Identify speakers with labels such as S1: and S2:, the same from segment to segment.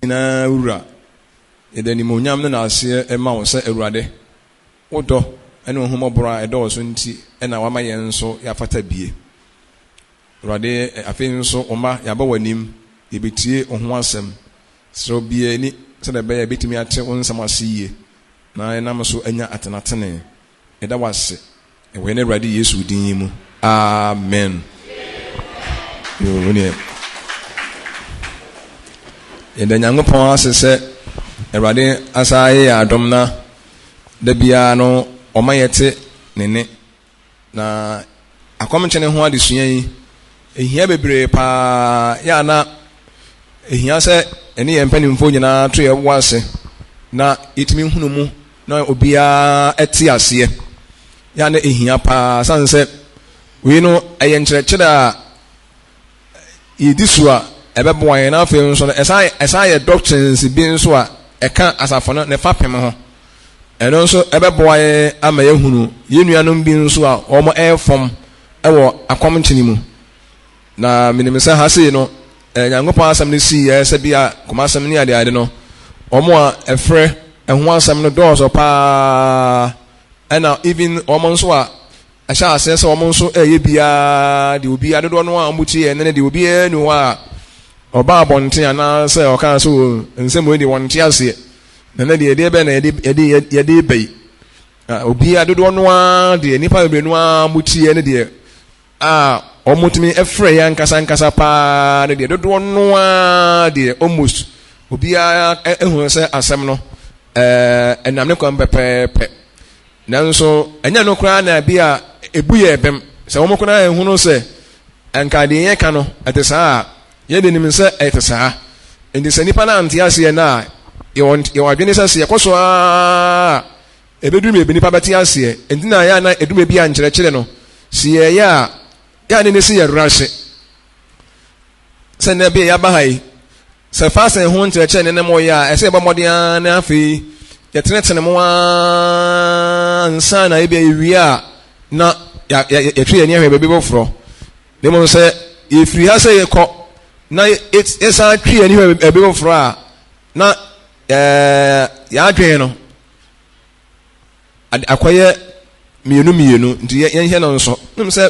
S1: Nyinaa Wura, yɛde animuonyam ne naaseɛ ma wo sɛ Awurade, wo dɔ ne wo ahummɔborɔ a ɛdɔɔso nti na woama yɛn nso yɛafata bie. Awurade, afei nso wo mma yɛaba w'anim, yɛbɛtie wo ho asɛm. Srɛ wo bue ani sɛdeɛ ɛbɛyɛ a yɛbɛtumi ate wo nsɛm ase yie na yɛnam so anya atenatene. Yɛda wo ase wɔ yɛn Awurade Yesu din mu. Amen. Yoo, neɛ. Yɛda Nyankopɔn ase sɛ Awurade asa ayɛ yɛn adom na da biara no ɔma yɛte ne nne. Na akɔmkyene ho adesua yi, ehia bebree paa. Yɛ a na ehia sɛ ɛne yɛn mpanimfoɔ nyinaa to yɛn bo ase na yɛtumi hunu mu na obiara te aseɛ. Yɛ a na ehia paa sane sɛ wei no ɛyɛ nkyerɛkyerɛ a yɛdi so a ɛbɛboa yɛn na afei nso no ɛsan ɛsan yɛ doctrines bi nso a ɛka asafo no ne fapem ho. Ɛno nso ɛbɛboa yɛn ama yɛahunu yɛn nuanom bi nso a wɔn ɛrefɔm wɔ akɔmkyene mu. Na menim sɛ ha sei no, eh, Nyankopɔn asɛm no sii yɛ sɛ bi a kɔmasɛm ne adeade no, wɔn a ɛfrɛ ɛho asɛm no dɔɔso paa, ɛna even wɔn nso a ɛhyɛ aseɛ sɛ wɔn nso ɛyɛ biara deɛ obiara dodoɔ no a wɔn tie ɛne ne deɛ obiara ni hɔ a ɔba abɔnten anaasɛ ɔkaa sɛ o nsɛm wei deɛ wɔn te aseɛ na ne deɛ ɛdeɛ bɛn na yɛde yɛde yɛde ba yi obiara dodoɔ no ara deɛ nipa bebree no ara mo tie ne deɛ a wɔtumi frɛ yɛn ankasa ankasa paa no deɛ dodoɔ no ara deɛ almost obiara ehunu sɛ asɛm no ɛnam ne kwan pɛpɛɛpɛ. Nanso ɛnyɛ no koraa na bi a ebu yɛ bɛm sɛ wɔn koraa ehunu sɛ nka deɛ yɛka no ɛte saa a yɛde nim sɛ ɛte saa. Nti sɛ nipa no ante aseɛ no a yɛwɔ yɛwɔ adwene sɛ sɛ yɛkɔ so ara Ɛbɛduru baabi nnipa bɛte aseɛ. Ɛnti na yɛ a na ɛduru baabi a nkyerɛkyerɛ no, sɛ yɛyɛ a, yɛ a ne ne se yɛ werɛ Sɛ nnɛ bi a yɛaba ha yi, sɛ fasting ho nkyerɛkyerɛ ne ne mo yɛ a, ɛsɛ yɛbɔ mmɔden ara na afei yɛtenetene mo ara nsa na ebi a yɛwie a na yɛtwe yɛn ani ahwɛ baabi foforɔ. Na mmom sɛ yɛfiri ha sɛ yɛkɔ na yɛsan twe yɛn ani hwɛ baabi foforɔ a, na yɛn adwene no akɔyɛ mmienu mmienu nti yɛnhwɛ no nso nim sɛ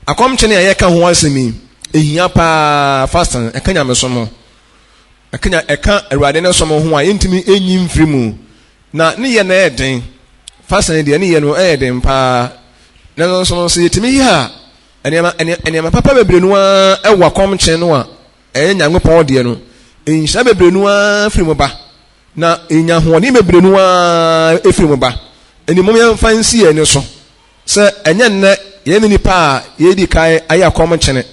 S1: akɔmkyene a yɛka ho asɛm yi ehia paa fasting ɛka nyamesom ho ɛka nya ɛka awurade ne som ho a yɛntumi enyi mfiri mu na ne yɛ na ɛyɛ den fasting deɛ ne yɛ no ɛyɛ den paa na nso no sɛ yɛtumi yɛ a nneɛma nneɛma papa bebree no ara ɛwɔ akɔmkyene no a ɛyɛ nyankopɔn deɛ no nhyira bebree no ara firi mu ba. Na enya ahoɔden bebree no ara firi mu ba. Ɛnti mom yɛmfa nsi yɛn ani so sɛ ɛnyɛ nnɛ yɛn ne nnipa a yɛredi kan ayɛ akɔmkyene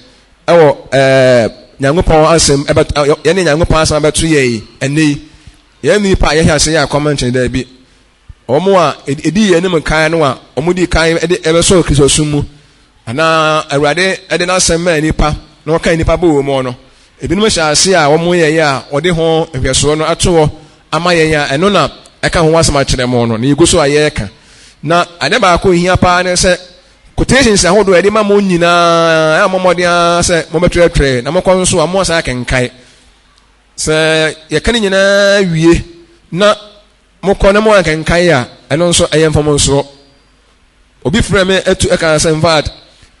S1: wɔ ɛɛ Nyankopɔn asɛm ɛbɛ yɛne Nyankopɔn asɛm abɛto yɛn yi ɛnnɛ yi. Yɛn ne nnipa a yɛhyɛ ase yɛ akɔmkyene daabi. Wɔn a ɛdii yɛn anim kan no a wɔdii kan de ɛbɛsɔɔ Kristosom mu anaa Awurade de n'asɛm maa nnipa na wɔka nnipa bɔɔ mu no, ebinom hyɛ ase a wɔyɛeɛ a wɔde ho nhwɛsoɔ no ato hɔ ama yɛn a ɛno na ɛka ho asɛm akyerɛ mo no na yɛgu so a yɛreka. Na ade baako hia paa ne sɛ quotations ahodoɔ a yɛde ma mo nyinaa a mo mmɔden ara sɛ mobɛtwerɛtwerɛ na mokɔ nso a moasan akenkae. Sɛ yɛka ne nyinaa wie na mokɔ na moankenkan a, ɛno nso ɛyɛ mfomsoɔ. Obi frɛ me atu ɛka sɛ in fact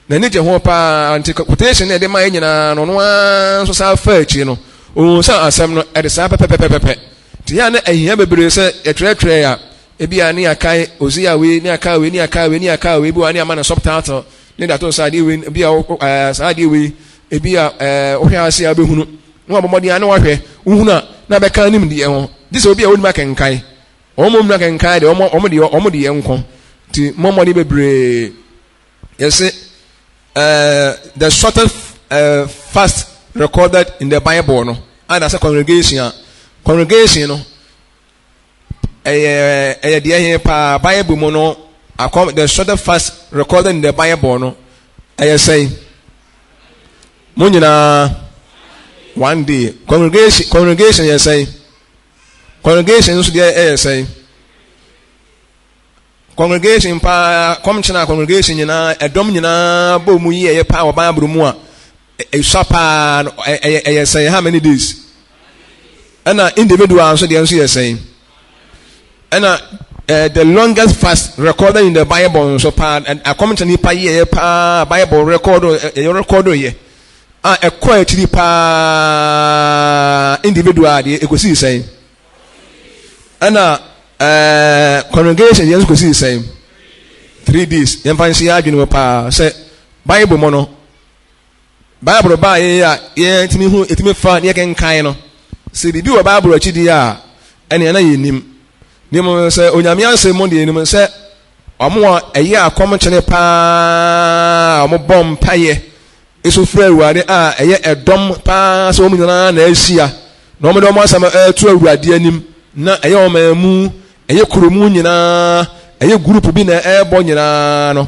S1: n'ani gye ho paa nti quotation na ɛde ma yɛ nyinaa no ɔno ara nso saa fa akyiri no ohun sɛ asɛm no ɛde saa pɛpɛpɛpɛpɛ nti yɛ a na ɛhia bebree sɛ yɛtwerɛtwerɛ a ebi a ne yɛakae Hosea wei ne yɛakae wei ne yɛakae wei ne yɛakae wei bi wɔ ne ama no subtitle ne de ato saa adeɛ wei ebi a ɛɛ saa adeɛ wei ebi a ɛɛ wohwɛ ase a wobɛhunu na wabɔ mmɔden a na wahwɛ wohunu a na bɛka anim deɛ ho gye sɛ obi a wonim akenkan Wɔn mmom na kenkan deɛ wɔn deɛ wɔn deɛ nko nti mo mmɔden bebree yɛse ɛɛ the shortest ɛɛ fast recorded in the bible no a na sɛ congregation a congregation no ɛyɛ ɛyɛ deɛ he paa bible mu no akɔm the shortest fast recorded in the bible no ɛyɛ sɛn mo nyinaa one day congregation congregation yɛ sɛn. Congregation nso deɛ ɛyɛ sɛn? Congregation paa kɔmkyena congregation nyinaa ɛdɔm nyinaa bɔ mu yi ɛyɛ paa wɔ Bible mu a ɛsua paa no ɛyɛ ɛyɛ sɛn? How many days? Ɛna individual nso deɛ nso yɛ sɛn? Ɛna eh, the longest fast recorded in the Bible nso paa, akɔmkyɛ nipa yɛɛ paa, Bible record ɛyɛ record yɛ a ɛkɔ akyiri paa individual deɛ ɛkɔsii sɛn? Ɛna eh, congregation deɛ nso kɔsii sɛn? 3 days. Yɛmfa nhyɛ yɛ adwene mu paa sɛ Bible mu no, Bible baa yɛ a yɛtumi hu, yɛtumi fa ne yɛkenkan no, sɛ biribi wɔ Bible akyi deɛ a, ɛnea na yɛnnim. Ne mmom sɛ Onyame asɛm mu deɛ, yɛnim sɛ wɔn a ɛyɛ akɔmkyene paa, wɔn bɔ mpaeɛ nso frɛ Awurade a ɛyɛ ɛdɔm paa sɛ wɔn nyinaa na ahyia na wɔn de wɔn asɛm ɛreto Awurade anim, na ɛyɛ ɔman mu, ɛyɛ kuro mu nyinaa, ɛyɛ group bi na ɛrebɔ nyinaa no,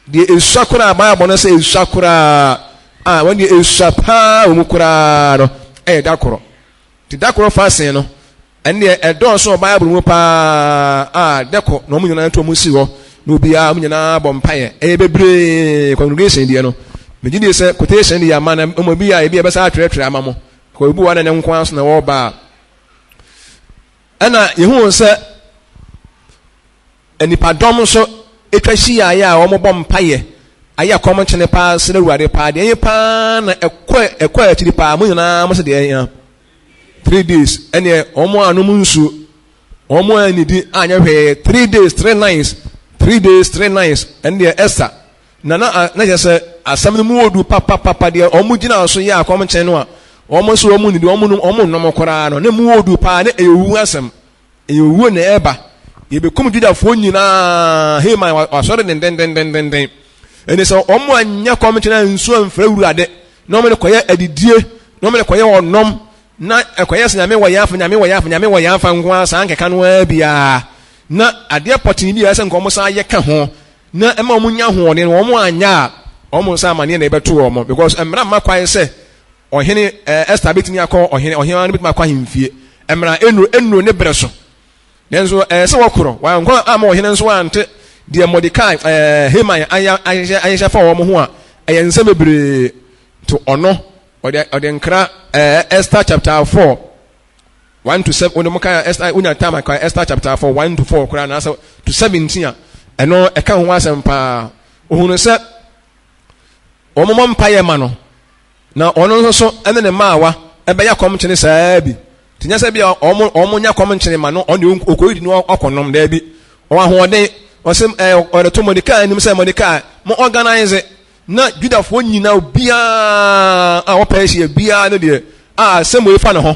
S1: Deɛ ɛsua koraa, Bible no sɛ ɛsua koraa a, wɔn deɛ ɛsua paa wɔ mu koraa no ɛyɛ da korɔ. Nti da korɔ fasen no, ɛne deɛ ɛdɔɔso wɔ Bible mu paa a, dɛkɔ na wɔn nyinaa to wɔn si hɔ na obiara wɔn nyinaa bɔ mpaeɛ. Ɛyɛ bebree congregation deɛ no. Megye die sɛ quotation deɛ ama na mmom bi a ebi a ɛbɛsa atwerɛtwerɛ ama mo. Kɔ ebi wɔ na ne nko ara so na wɔreba a. Ɛna yɛhu sɛ Nnipadɔm nso twa hyiaeɛ a wɔbɔ mpaeɛ, ayɛ kɔm nkyene paa srɛ Awurade paa. Deɛ ɛyɛ paa na ɛkɔ ɛkɔ akyiri paa, mo nyinaa mo sɛ deɛ ɛyɛ 3 days, ɛneɛ wɔn anom nsuo, wɔn anidi anyɛ hwee, 3 days 3 nights, 3 days 3 nights, ɛne deɛ ɛsa na na na kyerɛ sɛ asɛm no mu odu papapapa. Deɛ wɔn gyina so yɛ akɔm nkyɛn no a, wɔn nso wɔn nidi, wɔn nom, wɔn nnom koraa no, na mu odu paa, na ɛyɛ owu asɛm. Ɛyɛ owuo na ɛreba. Yɛbɛkum Judafoɔ nyinaa. Haman wasɔre dendendendenden. Ɛne sɛ wɔn anyɛ kɔm kyerɛ nsuo amfrɛ Awurade na wɔn de kɔyɛ adidie na wɔn de kɔyɛ ɔnom na ɛkɔyɛ sɛ Nyame wɔ yɛn afa, Nyame wɔ yɛn afa, Nyame wɔ yɛn afa nko ara saa nkeka no ara biara, na adeɛ pɔtee bi a ɛsɛ nka wɔn san yɛ ka ho na ɛma wɔn nya ahoɔden no wɔn anyɛ a, wɔn nsa amaneɛ na ɛbɛto wɔn, because mmara mma kwan sɛ Ɔhene eh, Esther betumi akɔ ɔhene, ɔhene no betumi akɔ ahemfie. Mmara ennuru, ennuru ne bere so. Nanso ɛyɛ sɛ wɔkorɔ, wankɔ amma ɔhene nso ante deɛ Mordekai, eh, Haman ayɛ, ahyehyɛ, ahyehyɛ fa wɔn ho a, ɛyɛ nsɛm bebree. To ɔno, ɔde, ɔde nkra, eh, Esther chapter 4, 1 to 7, wode mo kan Esther, wonya time aka Esther chapter 4, 1 to 4 koraa, anaasɛ to 17 a, ɛno ɛka ho asɛm paa. Ohunu sɛ wɔmmɔ mpaeɛ ma no, Na ɔno nso so ne ne mmaawa bɛyɛ akɔmkyene saa bi. Nti nyɛ sɛ bi a wɔn wɔn nya kɔmkyene ma no, ɔno deɛ ɔkɔyi no ɔkɔnom, daabi. Ɔwɔ ahoɔden. Ɔsɛ ɛɛ ɔde to Mordekai anim sɛ, Mordekai, mo organize na Judafoɔ nyinaa obiara a wɔpɛ ahyia biara no deɛ a asɛm wei fa ne ho.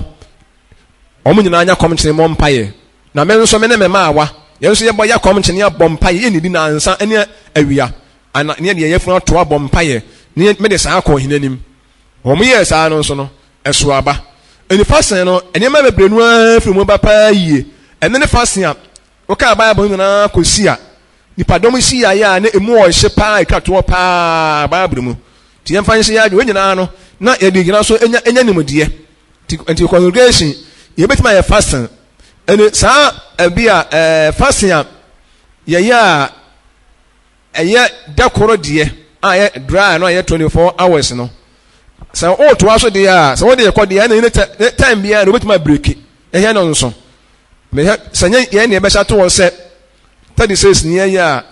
S1: Wɔn nyinaa nya kɔmkyene mmɔ mpaeɛ. Na me nso me ne me mmaawa, yɛn nso yɛbɔ yɛ kɔmkyene abɔ mpaeɛ, yɛnnidi nansa ne awia. Ana ne yɛde yɛn yafunu ato abɔ mpaeɛ, ne yɛn mede saa akɔ ɔhene anim. Wɔn yɛɛ saa no nso no, ɛso aba. Ɛni fasen no, nneɛma bebree no ara firi mu ba paa yie. Ɛno ne fasen a wokaa Bible no nyinaa kɔsi a nipadɔm hyiaeɛ a na ɛmu ɔhye paa ɛtwa toɔ paa Bible mu. Nti yɛmfa nhyɛ yɛn adwene, wei nyinaa no na yɛde gyina so nya nya nimdeɛ. Nti, nti congregation yɛbɛtumi ayɛ fasen. Ɛne saa ɛbi a ɛɛ fasen a yɛyɛ a Ɛyɛ da koro deɛ a ɛyɛ dry no a ɛyɛ 24 hours no. Sɛ wotoa so deɛ a, sɛ wode rekɔ deɛ ɛna ne time biara na wobɛtumi abireki. Ɛhɛ no nso. Mehɛ sɛ nyɛ yɛn na yɛbɛhyɛ ato hɔ sɛ 36 ne yɛyɛ a,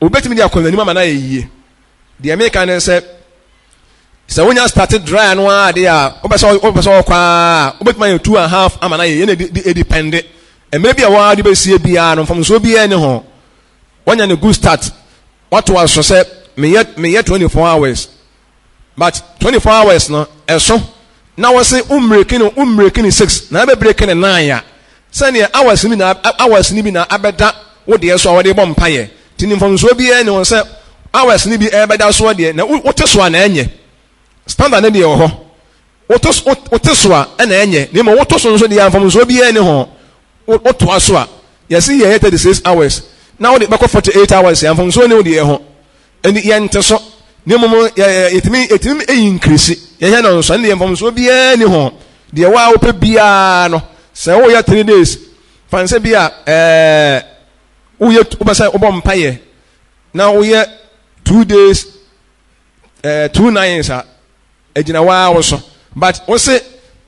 S1: wobɛtumi de akɔ n'anim ama no ayɛ yie. Deɛ meka ne sɛ, sɛ wonya start dry no ara deɛ a, wopɛ sɛ wopɛ sɛ wɔkɔ a, wobɛtumi ayɛ 2.5 ama no ayɛ yie. Na ɛdipɛnde. Mmerɛ bi a wɔde bɛsie biara no, mfomsoɔ biara nni ho. Wanya ne good start, watoa so sɛ meyɛ meyɛ 24 hours, but 24 hours no ɛso na wɔse wo mmiriki no, wo mmiriki ne 6 na abɛbiriki ne 9 a, sɛdeɛ hours no bi na hours no bi na abɛda wo deɛ so a wɔde bɔ mpaeɛ, nti ne mfomsoɔ biara ni ho sɛ hours no bi ɛbɛda soɔ deɛ, na wote so a na ɛnyɛ standard no deɛ wɔ hɔ. Woto so, wote so a, ɛna ɛnyɛ, na mmom woto so nso deɛ mfomsoɔ biara nni ho. Wotoa so a, yɛse yɛyɛ 36 hours, na wode bɛkɔ 48 hours a, mfomsoɔ nni wo deɛ ho. Ɛnti yɛnte so, na mmom yɛtumi, yɛtumi ɛyi increase, yɛhwɛ no nso, ɛno deɛ mfomsoɔ biara nni ho. Deɛ wo a wopɛ biara no, sɛ woyɛ 3 days, fa nsɛ bi a, ɛɛ, woyɛ, wopɛ sɛ wobɔ mpaeɛ, na woyɛ 2 days, ɛɛ, 2 nights a, Egyina wo ara wo so. But wo se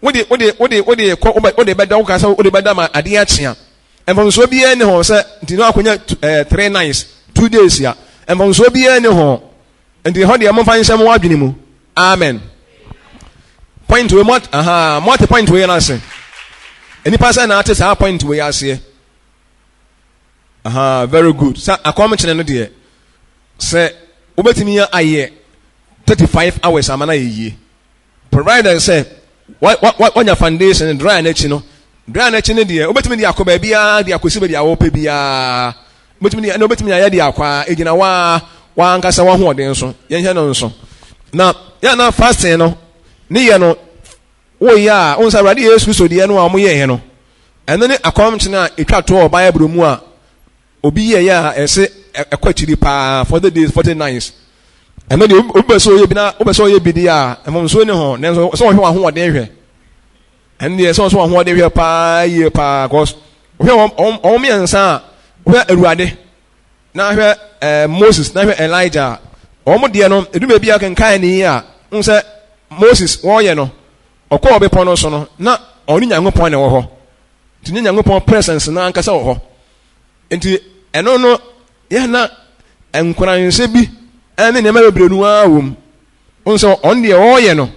S1: Wode wode wode wode kɔ wobɛ wode bɛda woka sɛ wode bɛda ma adeɛ akye a, mfomsoɔ biara nni ho sɛ nti na akɔnya 3 nights, 2 days a, mfomsoɔ biara nni ho. Nti hɔ deɛ, momfa nhyɛ mo adwene mu. Amen. Point wei mo aha, mo ate point wei no ase? Nipa sɛ na ate saa point wei aseɛ? Aha, very good. Sɛ akɔmkyene no deɛ, sɛ wobɛtumi ayɛ 35 hours ama no ayɛ yie, provided sɛ wanya foundation dry n'akyi no. Dry n'akyi no deɛ, wobɛtumi de akɔ baabiara, de akɔsi baabi a wɔpɛ biara. Wobɛtumi de ɛna wobɛtumi ayɛ de akɔ a, egyina waa wankasa wahoɔden so. Yɛnhwɛ no nso na yɛn na fasting no ne yɛ no woyɛ a, wɔn sɛ Awurade Yesu Kristo deɛ no a wɔyɛɛ no, ɛno ne akɔmkyene a etwa toɔ wɔ Bible mu a obi yɛyɛ a ɛsɛ ɛkɔ akyiri paa, 40 days 40 nights. Ɛno deɛ, obi bɛ sɛ ɔyɛ bi na wobɛ sɛ ɔyɛ bi deɛ a, mfomsoɔ ni ho, nanso sɛ ɔhwɛ wɔn ahoɔden hwɛ. Ɛno deɛ, sɛ ɔsɛ wɔn ahoɔden hwɛ paa yie paa, cause wohwɛ wɔn mmiɛnsa a, wohwɛ Awurade na hwɛ Moses na hwɛ Elijah a, wɔn deɛ no, edu baabi a kenkan ne yi a, n sɛ Moses wɔreyɛ no, ɔkɔɔ bepɔ no so no, na ɔne Nyankopɔn na ɛwɔ hɔ, nti ne Nyankopɔn presence na ankasa wɔ hɔ. Nti ɛno no yɛ na nkoranhyɛ bi ɛne nneɛma bebree no ara wɔ mu. N sɛ ɔno deɛ ɔreyɛ no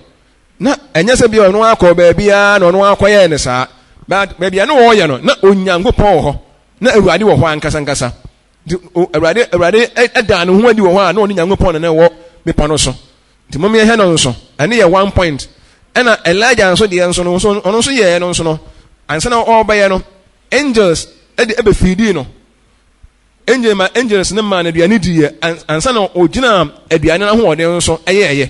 S1: na ɛnyɛ sɛ bia ɔno akɔ baabiara na ɔno akɔyɛɛ no saa, but baabi a ne wɔreyɛ no na Onyankopɔn wɔ hɔ, na Awurade wɔ hɔ ankasa nkasa. Nti Awurade ɛda ne ho adi wɔ hɔ a, na ɔne Nyankopɔn na ɛwɔ bepɔ no so. Nti mom yɛhwɛ no nso, ɛne yɛ one point. Ɛna Elijah nso deɛ nso no nso, ɔno nso yɛɛ no nso no, ansa na ɔrebɛyɛ no, angels ɛde ɛbɛfiidii no. Angel ma angels ne maa no aduane diiɛ ansa na ɔgyina aduane no ahoɔden nso ɛyɛɛyɛ.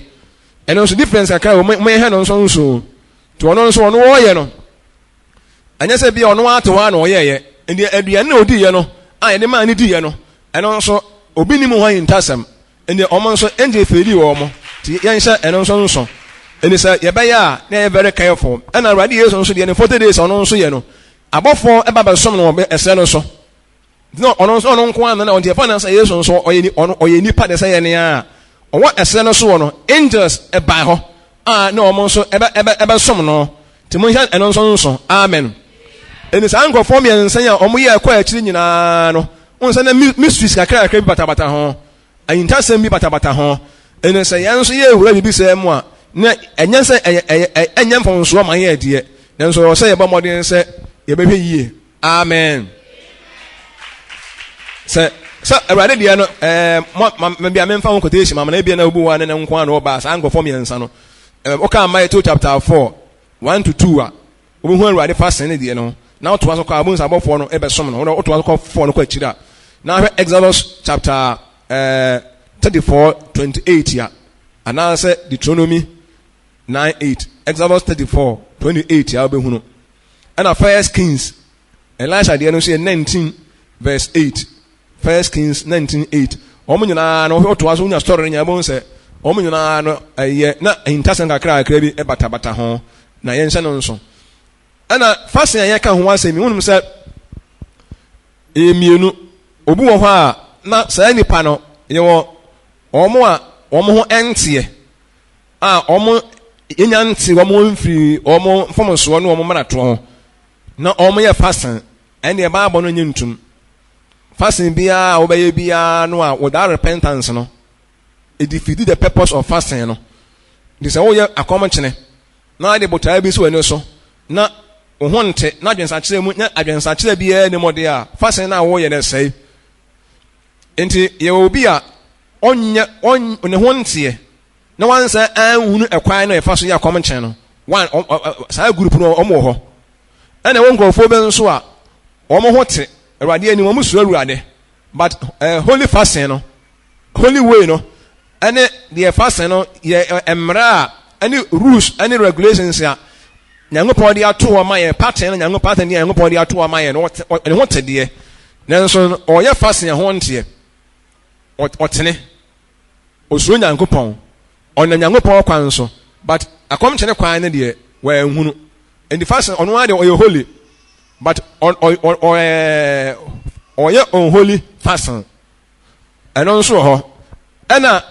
S1: Ɛno nso difference kakra wɔ mo. Yɛhwɛ no nso. Nti ɔno nso, ɔno wɔreyɛ no, ɛnyɛ sɛ bia ɔno ate hɔ a na ɔyɛɛyɛ. Nti aduane na ɔdiiɛ no a yɛde maa no diiɛ no, ɛno nso obi nim ho ahintasɛm. Nti ɔmo nso angel feedi wɔ ɔmo. Nti yɛnhyɛ ɛno nso. Nti sɛ yɛbɛyɛ a, na yɛyɛ very careful. Ɛna Awurade Yesu nso deɛ, ne 40 days ɔno nso yɛ no, abɔfoɔ ɛba bɛsom no wɔ ɛsrɛ no so. Nti na ɔno nso, ɔno nko ara na ɔnti ɛfa na sɛ Yesu nso ɔyɛ ɔno ɔyɛ nipa de sɛ yɛn a ɔwɔ ɛsrɛ no so wɔ no, angels ɛbaa hɔ a na ɔmo nso ɛbɛsom no. Nti mo nhyɛ ɛno nso. Amen. Ɛni saa nkurɔfoɔ mmiɛnsa yi a ɔmo yɛ ɛkɔ akyiri nyinaa no, wɔn nsa na mysteries kakra kakra bi batabata ho, ahintasɛm bi batabata ho. Ɛni sɛ yɛn nso yɛ ewura biribi sɛ mu a, na ɛnyɛ sɛ ɛyɛ ɛnyɛ mfomsoɔ ma yɛ deɛ, nanso ɛwɔ sɛ yɛbɔ mmɔden sɛ yɛbɛhwɛ yie. Amen. Sɛ Awurade deɛ no, mo ma bia memfa ho quotation ma na ebia na obi wɔ ne ne nko ano ɔbaa saa nkurɔfoɔ mmiɛnsa no. Ɔka Matthew chapter 4:1 to 2 a, wobɛhu Awurade fa sɛn ne deɛ no na wotoa so kɔ a, wobɛhu sɛ abɔfoɔ no ɛbɛsom no. Wotoa so kɔ 4 no kɔ akyiri a, na ahwɛ Exodus chapter 34:28 a, anaasɛ Deuteronomy 9:8. Exodus 34:28 a, wobɛhu no. Ɛna First Kings, Elisha deɛ no nso yɛ 19 verse 8. First Kings 19:8. Wɔn nyinaa no, wotoa so wonya story no nyinaa, wobɛhu sɛ wɔn nyinaa no ɛyɛ na ahintasɛm kakra kakra bi batabata ho, na yɛnhyɛ no nso. Ɛna fasting a yɛka ho asɛm yi, wonim sɛ ɛyɛ mmienu. Obi wɔ hɔ a, na saa nipa no, yɛwɔ wɔn a wɔn ho nteɛ a wɔn yɛnya nte wɔn mfiri wɔn mfomsoɔ ne wɔn mmaratoɔ ho na wɔn yɛ fasting, ɛnneɛ baabɔ no nye ntum. Fasting biara a wɔbɛyɛ biara no a without repentance no, it defeat the purpose of fasting no. Nti sɛ woyɛ akɔmkyene na ade botae bi si w'ani so na wo ho nte na adwensakyerɛ mu nyɛ adwensakyerɛ biara ni mɔde a, fasting no a wɔyɛ no sɛe. Nti yɛwɔ obi a ɔnyɛ ɔn ne ho nteɛ na wansa anhunu ɛkwan no ɛfa so yɛ akɔmkyene no one, saa group no wɔn wɔ hɔ. Ɛna ɛwɔ nkurɔfoɔ bi nso a wɔn ho te Awurade anim, wɔn suro Awurade, but holy fasting no, holy way no, ɛne deɛ fasting no yɛ mmerɛ a ɛne rules ɛne regulations a Nyankopɔn de ato hɔ ma yɛn, pattern no, Nyankopɔn pattern deɛ Nyankopɔn de ato hɔ ma yɛn no, ne ho te deɛ, nanso ɔyɛ fasting a ho nteɛ. Ɔtene, osuro Nyankopɔn, ɔnam Nyankopɔn kwan so, but akɔmkyene kwan no deɛ, wɔanhunu. Nti fasting ɔno ara deɛ ɔyɛ holy, but ɔyɛ unholy fasting. Ɛno nso wɔ hɔ. Ɛna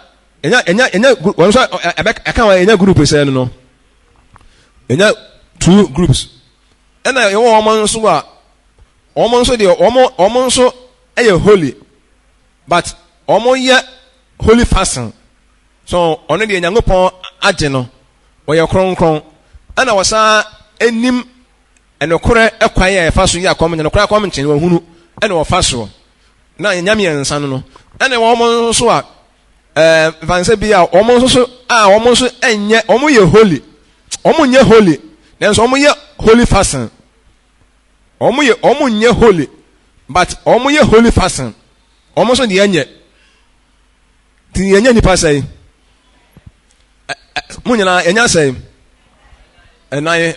S1: ɛnya wɔn nso ɛbɛ ɛka wɔn ɛnya group sɛ no ɛnya. Two groups. Ɛna yɛwɔ wɔn nso a wɔn nso deɛ wɔn wɔn nso yɛ holy but wɔn yɛ holy fasting. So ɔno deɛ Nyankopɔn agye no, ɔyɛ kronkron. Ɛna wɔsan anim ɛnokorɛ kwan a yɛfa so yɛ akɔm nokorɛ akɔm nkyɛn wɔhunu ɛna wɔfa soɔ. Na yɛnya mmiɛnsa no no. Ɛna wɔn nso a ɛɛ mfansɛ bi a wɔn nso so a wɔn nso nyɛ wɔn yɛ holy wɔn nyɛ holy nanso wɔn yɛ holy fasting wɔn yɛ wɔn nyɛ holy but wɔn yɛ holy fasting wɔn nso deɛ nyɛ ti yɛnyɛ nipa sɛn mo nyinaa yɛnyɛ sɛn ɛnan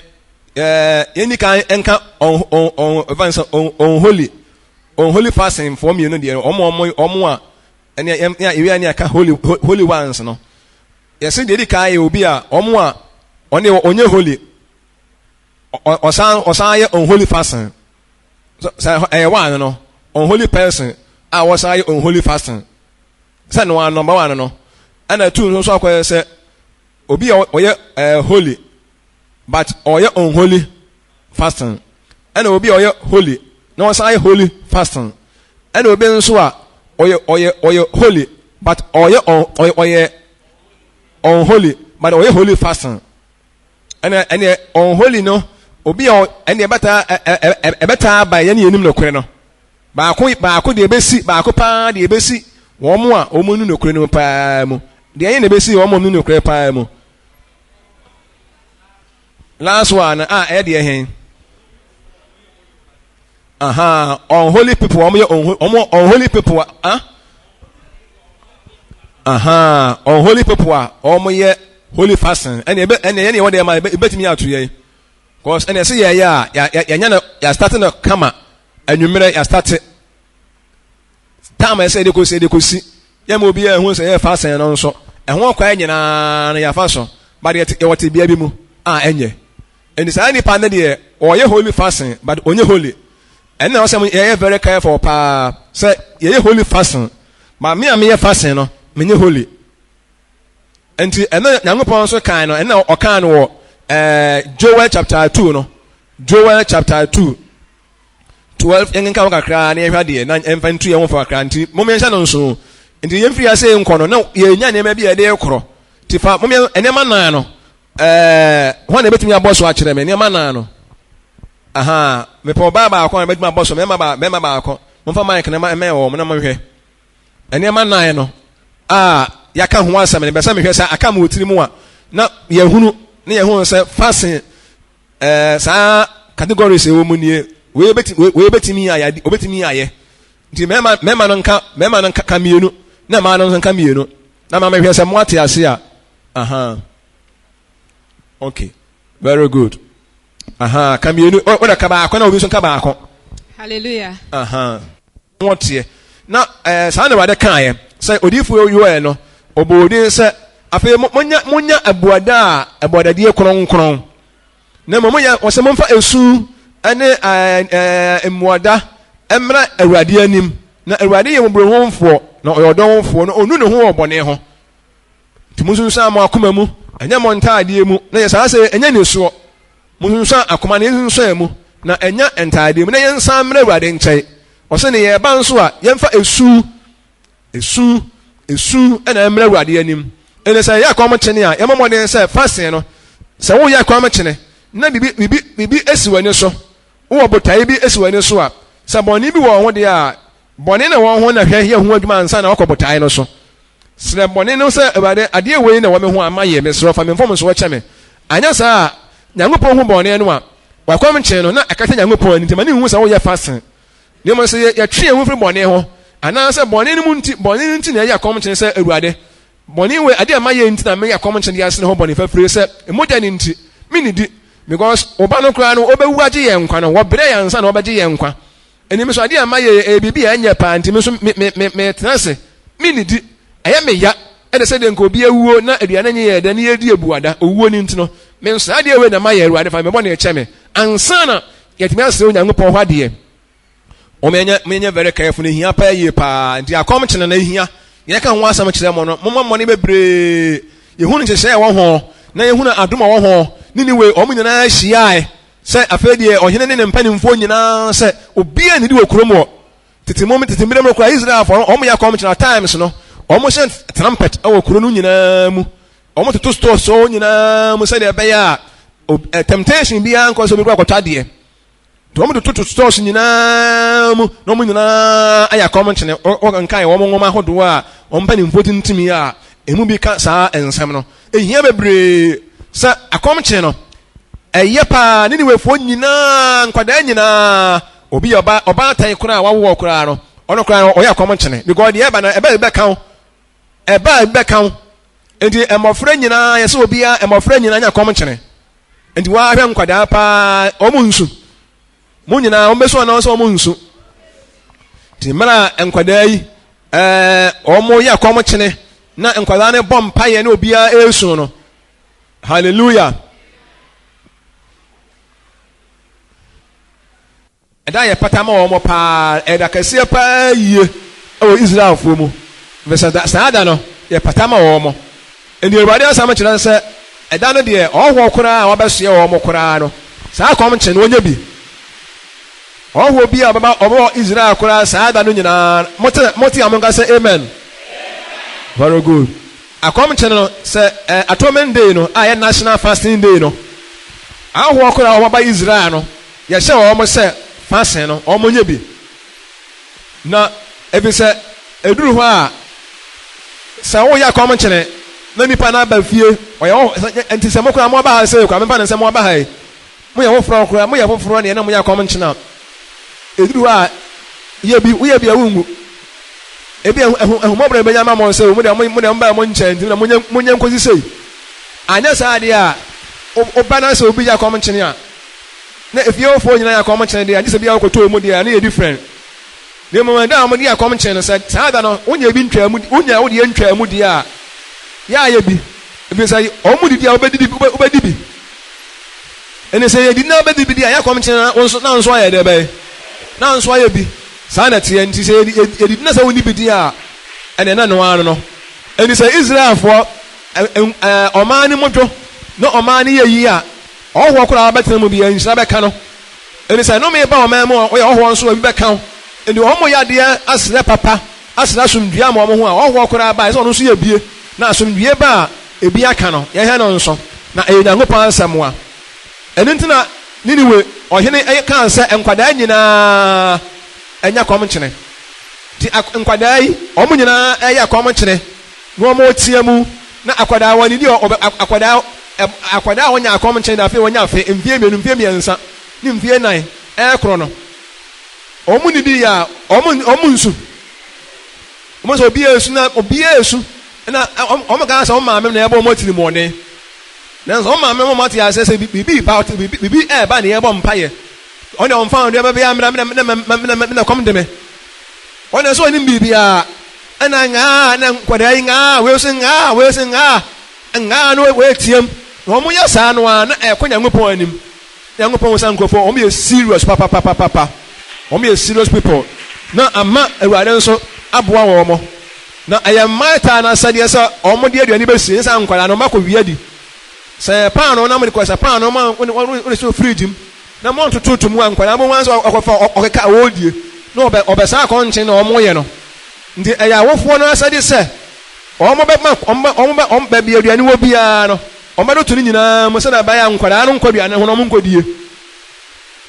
S1: ɛɛ yɛn kan nka ɔn ɔn ɔn ɛfɛn sɛ ɔn unholy unholy fasting foɔ mmienu deɛ wɔn wɔn wɔn a. Ɛnea yɛn nea ewia ne aka holy holy ones no. Yɛse deɛ edi kan yɛ obi a wɔn a ɔne ɔnyɛ holy ɔsan ɔsan yɛ unholy fasting. Sɛ ɛyɛ one no unholy person a wɔsan yɛ unholy fasting. Sɛ no ano number one no. Ɛna two nso so akɔyɛ sɛ obi a ɔyɛ ɛɛ holy but ɔyɛ unholy fasting ɛna obi a ɔyɛ holy na ɔsan yɛ holy fasting ɛna obi nso a ɔyɛ ɔyɛ ɔyɛ holy but ɔyɛ ɔyɛ ɔyɛ unholy but ɔyɛ holy fasting ɛna ɛna unholy no obi a ɛna ɛbɛtaa ɛbɛtaa ba yɛn yɛn nim nokorɛ no baako baako deɛ ebesi baako paa deɛ ebesi wɔn a wɔn nu nokorɛ no paa mu deɛ ɛyɛ na ebesi wɔn a wɔn nu nokorɛ paa mu. Last one a ɛyɛ deɛ hɛn. Aha, unholy people, wɔn yɛ wɔn unholy people a, ah. Aha, unholy people a wɔn yɛ holy fasting. Ɛna ebe ɛna yɛn wɔ deɛ ma ebetumi ato yɛn. Cause ɛna ɛsɛ yɛ yɛ a yɛ yɛnya no yɛ start no kama anwummerɛ yɛ start. Time a ɛsɛ yɛde kɔsi yɛde kɔsi yɛma obiara ehu sɛ yɛrefa asɛn no nso ɛho ɔkwan nyinaa no yɛafa so but yɛte yɛwɔ tebea bi mu a ɛnyɛ nti saa nipa no deɛ ɔyɛ holy fasting but ɔnyɛ holy ɛno na ɔsɛ yɛyɛ very careful paa sɛ yɛyɛ holy fasting but me a meyɛ fasting no menyɛ holy nti ɛno Nyankopɔn nso kan no ɛno ɔkan no wɔ ɛɛ Joel chapter 2 no Joel chapter 2 12 yɛnkenka ho kakra na yɛhwɛ adeɛ na ɛmfa ntu yɛn ho fo kakra nti mom yɛnhyɛ no nso nti yɛmfiri ase nkɔ no na yɛnya nneɛma bi a yɛde rekorɔ nti fa mom yɛn nneɛma nan no ɛɛ hɔn na ebɛtumi abɔ so akyerɛ me nneɛma nan no aha mepɛ ɔbaa baako a ebɛtumi abɔ so mɛma ba mɛma baako momfa mic na mɛmɛ wɔn na monhwɛ nneɛma nan no a yɛaka ho asɛm no bɛsɛ mehwɛ sɛ aka mo wɔ tiri mu a na yɛhunu na yɛhunu sɛ fasen Ɛɛ saa categories ɛwɔ mu nie wei bɛti wei bɛtumi ayɛ obɛtumi ayɛ nti mɛma mɛma no nka mɛma no nka ka mmienu na mmaa no nso nka mmienu na ma mehwɛ sɛ mo ate ase a aha okay very good aha ka mmienu o da ka baako na obi nso nka baako
S2: hallelujah
S1: aha wɔteɛ. Na ɛɛ saa na Awurade kaeɛ sɛ odiyifoɔ Yoel no, ɔbɔɔ din sɛ, Afei mo, monya, monya abuada a abuadadie kronkron, na mmom monyɛ, wɔsɛ momfa esu ne ɛɛ ɛɛ mmuada mmra Awurade anim, na Awurade yɛ mmɔborɔhunufoɔ, na ɔyɛ ɔdɔnfoɔ, na ɔnnu ne ho wɔ bɔne ho. Nti monsunsuan mo akoma mu, ɛnyɛ mo ntaadeɛ mu, na yɛ saa sɛ ɛnyɛ nisuo. Monsunsuan akoma na yɛnsunsuan mu, na ɛnyɛ ntaadeɛ mu, na yɛnsan mmra Awurade nkyɛn. Ɔse ne yɛreba nso a, yɛmfa esu, esu, esu na ɛmmra Awurade anim. Ɛnna sɛ yɛyɛ akɔm kyene a, yɛmmɔ mmɔden sɛ fasting no, sɛ woyɛ akɔm kyene na biribi, biribi, biribi esi w'ani so, wowɔ botae bi esi w'ani so a, sɛ bɔne bi wɔ wo ho deɛ a, bɔne na wɔ ho na hwɛ yɛ ho adwuma ansa na wakɔ botae no so. Srɛ bɔne no sɛ, Awurade, adeɛ wei na ɛwɔ me ho a mayɛ, mesrɛ wo, fa me mfomsoɔ kyɛ me. Anyɛ saa a, Nyankopɔn hu bɔne no a, wakɔm kyee no na ɛkata Nyankopɔn ani nti ma ne nhu sɛ woyɛ fasen. Na mmom sɛ yɛtwe yɛn ho firi bɔne ho, anaasɛ bɔne no mu nti, bɔne no nti na yɛyɛ akɔm kyene sɛ, Awurade, bɔne wei, adeɛ a mayɛ nti na meyɛ akɔm kyene de asene ho bɔne fafire sɛ, mogya no nti, mennidi. Because wo ba no koraa no, ɔbɛwu agye yɛn nkwa no, wɔbrɛɛ yɛn ansa na wɔbɛgye yɛn nkwa. Ɛnti me nso adeɛ a mayɛ yi, ɛyɛ biribi a ɛnyɛ paa, nti me nso me, me, me, metena ase, mennidi. Ɛyɛ me ya, ɛne sɛdeɛ nka obi awuo na aduane nye yɛ dɛ na yɛredi abuada, owuo no nti no, me nso saa adeɛ wei na mayɛ, Awurade fa me bɔne kyɛ me, ansa na yɛatumi asrɛ Onyankopɔn hɔ adeɛ. Wɔn yɛnyɛ, yɛnyɛ very careful, na ehia paa yie paa, nti akɔm kyene na ehia. Yɛka ho asɛm kyerɛ mo no, momma mmɔne bebree. Yɛhunu nhyehyɛe a ɛwɔ ho, na yɛhunu adom a ɛwɔ ho, Niniwe, wɔn nyinaa hyiae sɛ afei deɛ ɔhene ne ne mpanimfoɔ nyinaa sɛ obiara nnidi wɔ kurom hɔ. Tete mu tete mmerɛ mu koraa Israelfoɔ no wɔn yɛ akɔmkyene times no wɔn hyɛ trumpet wɔ kuro no nyinaa mu. Wɔn toto stores so nyinaa mu sɛdeɛ ɛbɛyɛ a temptation biara nkɔ sɛ obi kɔ akɔtɔ adeɛ. Nti wɔn de toto stores nyinaa mu na wɔn nyinaa ayɛ akɔmkyene. Wɔkenkan wɔn nwoma ahodoɔ a wɔn mpanimfoɔ tintim a emu bi ka saa nsɛm no. Ehia bebree sɛ akɔmkyene no ɛyɛ paa. Niniwefoɔ nyinaa, nkwadaa nyinaa, obi yɛ ɔba ɔbaatan koraa a wawoɔ koraa no, ɔno koraa no ɔyɛ akɔmkyene because deɛ ɛba no ɛba ebi bɛka wo, ɛba ebi bɛka wo. Nti mmɔfra nyinaa yɛsɛ obiara mmɔfra nyinaa nyɛ akɔmkyene. Nti woahwɛ nkwadaa paa wɔn nsu. Mo nyinaa wɔn bɛsu anaa sɛ wɔn nsu. Nti mmerɛ a nkwadaa yi ɛɛ wɔn yɛ kɔm kyene na nkwadaa no bɔ mpaeɛ na obiara ɛresu no. Hallelujah. Ɛda a yɛpata ma wɔn paa, ɛda kɛseɛ paa yie wɔ Israelfoɔ mu, ɛfiri sɛ saa da no, yɛpata ma wɔn. Enti Awurade asɛm kyerɛ sɛ, ɛda no deɛ, ɔhɔhoɔ koraa a wabɛsoɛ wɔn koraa no, saa kɔmkye no, ɔnyɛ bi. Ɔhɔhoɔ bi a ɔbɛba ɔbɛwɔ Israel koraa saa da no nyinaa, mote, mote a monka sɛ amen. Very good. Akɔmkye no, sɛ eh, Atonement Day no a ɛyɛ National Fasting Day no, ahɔhoɔ koraa a wɔaba Israel no, Yɛhyɛ wɔn sɛ fasen no wɔnyɛ bi, na efisɛ eduru hɔ a, sɛ woyɛ akɔmkyene na nipa no aba fie, ɔyɛ wo nti sɛ mo koraa moaba ha sei koraa, memfa no sɛ moaba ha yi, moyɛ foforɔ koraa, moyɛ foforɔ neɛ na moyɛ akɔmkyene a, eduru hɔ a, yɛ bi, woyɛ bi a wonwu. Ebi ahummɔborɔ bɛnya ama mo sɛ mo deɛ mo deɛ mobaa mo nkyɛn nti na monyɛ monyɛ nkosi sei. Anyɛ saa deɛ a, woba na sɛ obi yɛ akɔmkyene a, Na efie hɔ foɔ nyinaa yɛ akɔmkyene deɛ, agye sɛ bia wokɔtɔɔ mu deɛ a, ne yɛ different. Na mmom ɛda a wɔde yɛ akɔmkyene no, sɛ saa da no wonya bi ntwaa mu, wonya wo deɛ ntwaa mu deɛ a, yɛ a yɛ bi. Ɛfiri sɛ wɔn didi a wobɛdidi, wobɛdi bi. Ɛne sɛ yɛdidi na wobɛdi bi deɛ a, yɛ akɔmkyene na wo nso, na wo nso ayɛ deɛ bɛyɛ, na wo nso ayɛ bi. Saa na ɛteɛ. Nti sɛ yɛdidi na sɛ wonni bi deɛ a, ɛneɛ na ɛno ara no no. Ɛnti sɛ Israelfoɔ, ɔman no mu dwo na ɔman no yɛ yie a, Ɔhɔhoɔ koraa a ɔbɛtena mu biara, nhyira bɛka no. Enti sɛ nnome ba ɔman mu a, woyɛ ɔhɔhoɔ nso a, ebi bɛka wo. Enti wɔyɛ adeɛ asrɛ papa, asrɛ asomdwoeɛ ama wɔn ho a, ɔhɔhoɔ koraa ba a, ɛsɛ sɛ ɔno nso yɛ bie. Na asomdwoeɛ ba a, ebi aka no. Yɛhwɛ no nso, na ɛyɛ Onyankopɔn asɛm a. Ɛno nti na Niniwe ɔhene kaa sɛ nkwadaa nyinaa nyɛ akɔmkyene. Nti nkwadaa yi, wɔn nyinaa yɛ akɔmkyene. Na wɔteɛ mu, na akwadaa wɔn ani ɔbɛ akwadaa akwadaa a wɔnya akɔm nkyɛn na afei wɔnya afe mfie mmienu mfie mmiɛnsa ne mfie nan ɛrekorɔ no wɔn nidi yɛ a wɔn wɔn nsu wɔn sɛ obiara esu na obiara esu na wɔn kan sɛ wɔn maame na ɛbɔ wɔn atiri mu ɔden nanso wɔn maame wɔn ate ase sɛ biribi ba biribi ɛreba na yɛbɔ mpaeɛ wɔn deɛ wɔn fa wɔn deɛ bɛbɛyɛ amena mena mena mena mena kɔm de me wɔn deɛ sɛ wɔn nim biribiara. Ɛna ngaa na nkwadaa yi ngaa wei nso ngaa wei nso ngaa ngaa no wei team na wɔn yɛ saa no ara na ɛkɔ Nyankopɔn anim. Nyankopɔn sɛ nkurɔfoɔ wɔn yɛ serious papapapapa wɔn yɛ serious people na ama Awurade nso aboa wɔn na ɛyɛ mmaatan no asɛdeɛ sɛ wɔn de aduane bɛsie ne saa nkwadaa no wɔn akɔ wia di sɛ paano na wɔde kɔ sɛ paano ma wɔn de so fridge mu na mo ntototo mu a nkwadaa mo wɔn nso ɔkɔfa ɔkeka a wɔredie na ɔbɛ ɔbɛsan akɔ nkyɛn na wɔn yɛ no. Nti ɛyɛ awofoɔ no asɛde sɛ wɔn bɛma wɔn bɛ wɔn bɛ wɔn baabi aduane wɔ biara no wɔn bɛtoto ne nyinaa mu sɛdeɛ ɛbɛyɛ a nkwadaa no nkɔ aduane ho na wɔn nkɔdie.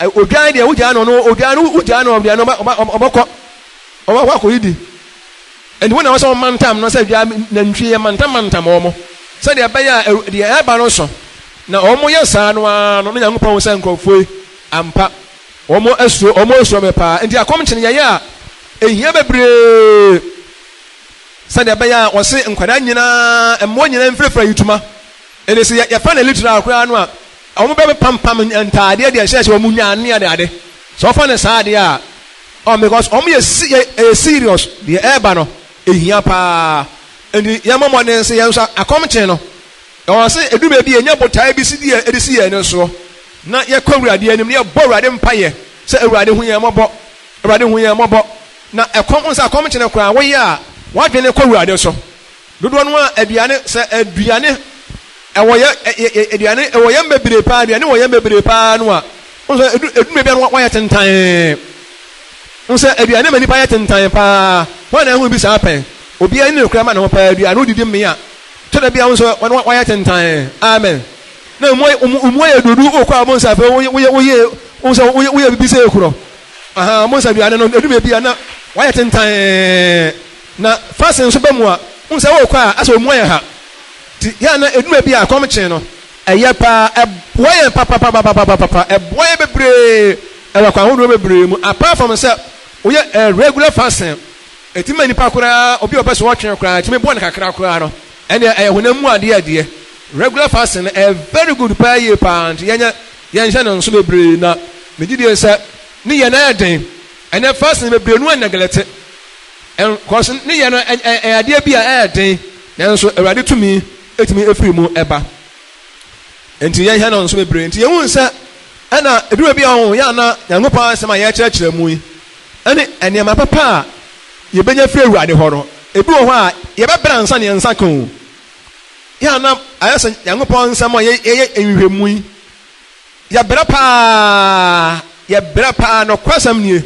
S1: Odwan deɛ wogyaa no no odwan no wogyaa no aduane ɔbɛ ɔbɛ ɔbɛkɔ ɔbɛkɔ akɔdidi. Nti wo na ɛwɔ sɛ wɔmantam no sɛ dwa nantwie yɛ mantam mantam wɔn sɛdeɛ ɛbɛyɛ a deɛ ɛreba no so na wɔn yɛ saa no ara no na Nyankopɔn hu sɛ nkurɔfoɔ yi ampa wɔn asuro wɔn asuro me paa. Nti akɔmkyene yɛyɛ a Ehia bebree sɛdeɛ ɛbɛyɛ a wɔse nkwadaa nyinaa, mmoa nyinaa mfirafira ayitoma. Ɛnti sɛ yɛfa no literal koraa no a, wɔn bɛpampam ntaadeɛ deɛ ɛhyɛhyɛ wɔn nwan ne adeade. Sɛ wɔfa no saa adeɛ a, oh, because wɔn yɛ si yɛ ɛyɛ serious deɛ ɛreba no ehia paa. Ɛnti yɛmmɔ mmɔden sɛ yɛn nso akɔmkyen no, ɛwɔ sɛ edu baabi a yɛnya botaeɛ bi si deɛ ɛde si yɛn ani soɔ na yɛkɔ Awurade anim na yɛbɔ Awurade mpaeɛ sɛ Awurade hu yɛn mmɔbɔ. Awurade hu yɛn mmɔbɔ. Na ɛkɔm, wohu sɛ akɔm kyene koraa, woyɛ a, w'adwene kɔ Awurade so. Dodoɔ no ara aduane, sɛ aduane, Ɛwɔ yɛ ɛ aduane ɛwɔ yɛn bebree paa aduane wɔ yɛn bebree paa no a wɔn sɛ edu edu baabi a no wɔayɛ tentan. Wɔn sɛ aduane ma nipa yɛ tentan paa. Wɔn na ɛho bi saa pɛn. Obiara ne nokora ma ne ho paa aduane odidi mmea. Kyɛ da bi a wɔn sɛ wɔn wɔayɛ tentan. Amen. Na emu emu ayɛ dodo okɔ a wɔn sɛ afei woyɛ woyɛ woyɛ wɔn sɛ woyɛ woyɛ bibi sɛ ekorɔ. Aha wɔn sɛ aduane no edu baabi a na wɔayɛ tentan. Na fasen nso ba mu a wɔn sɛ wɔkɔ a asɛ emu ayɛ ha. Nti yɛ a na ɛduru baabi a kɔm kye no, ɛyɛ paa, ɛboa yɛn papapapapapapa, ɛboa yɛn bebree ɛwɔ akwan ahodoɔ bebree mu. Apart from sɛ woyɛ eh, regular fasting, ɛtumi ma nipa koraa, obi a ɔpɛ sɛ ɔtwe koraa, ɛtumi boa no kakra koraa no, ɛnneɛ ɛyɛ honam mu adeɛ adeɛ. Regular fasting no ɛyɛ very good paa yie paa, nti yɛnyɛ yɛnhyɛ no nso bebree na megye die sɛ ne yɛ no ayɛ den. Ɛnɛ fasting bebree no neglect. Cause ne yɛ no ɛyɛ adeɛ bi a ɛyɛ den nanso Awurade tumi tumi firi mu ba. Nti yɛnhwɛ no nso bebree. Nti yɛhu sɛ ɛna eduru bi a ɔho yɛ ana Nyankopɔn asɛm a yɛkyerɛkyerɛ mu yi ɛne nneɛma papa a yɛbɛnya firi Awurade hɔ no, ebi wɔ hɔ a yɛbɛbrɛ ansa na yɛn nsa ka o. Yɛ ana ayɛ sɛ Nyankopɔn nsɛm a yɛyɛ nhwehwɛmu yi Yɛbrɛ paa, yɛbrɛ paa, nokwasɛm nie,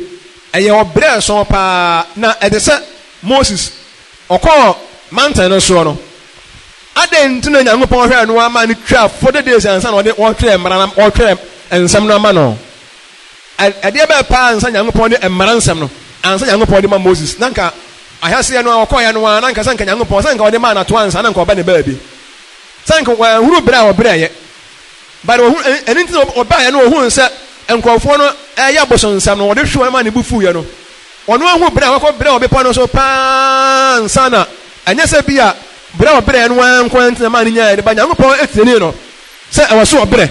S1: ɛyɛ ɔbrɛ sɔn paa, na ɛte sɛ Moses, ɔkɔɔ mountain no soɔ no, adɛn nti na Nyankopɔn hwɛɛ no ara maa no twaa 40 days ansa na ɔde ɔretwerɛ mmara no, ɔretwerɛ nsɛm no ama no? Ɛdeɛ bɛɛ paa ansa Nyankopɔn de mmara nsɛm no, ansa Nyankopɔn de ma Moses, na nka ahyɛseɛ no a ɔkɔɔeɛ no ara, na nka sɛ nka Nyankopɔn, sɛ nka ɔde maa no atoa ansa na nka ɔba ne baabi, sɛ nka wanhunu berɛ a ɔbrɛeɛ. But ohun, ɛno nti na ɔbaeɛ no ohun sɛ nkurɔfoɔ no ɛreyɛ abosonsɛm no, ɔde hwe wɔn ma ne bo fuiɛ no. Ɔno ahu berɛ a wakɔ brɛ wɔ bepɔ no so paa ansa na, ɛnyɛ sɛ bi a berɛ a ɔbrɛɛ no ara nko ara nti na ɛmaa no nyaeɛ no, but Nyankopɔn tienii no sɛ ɛwɔ sɛ ɔbrɛ,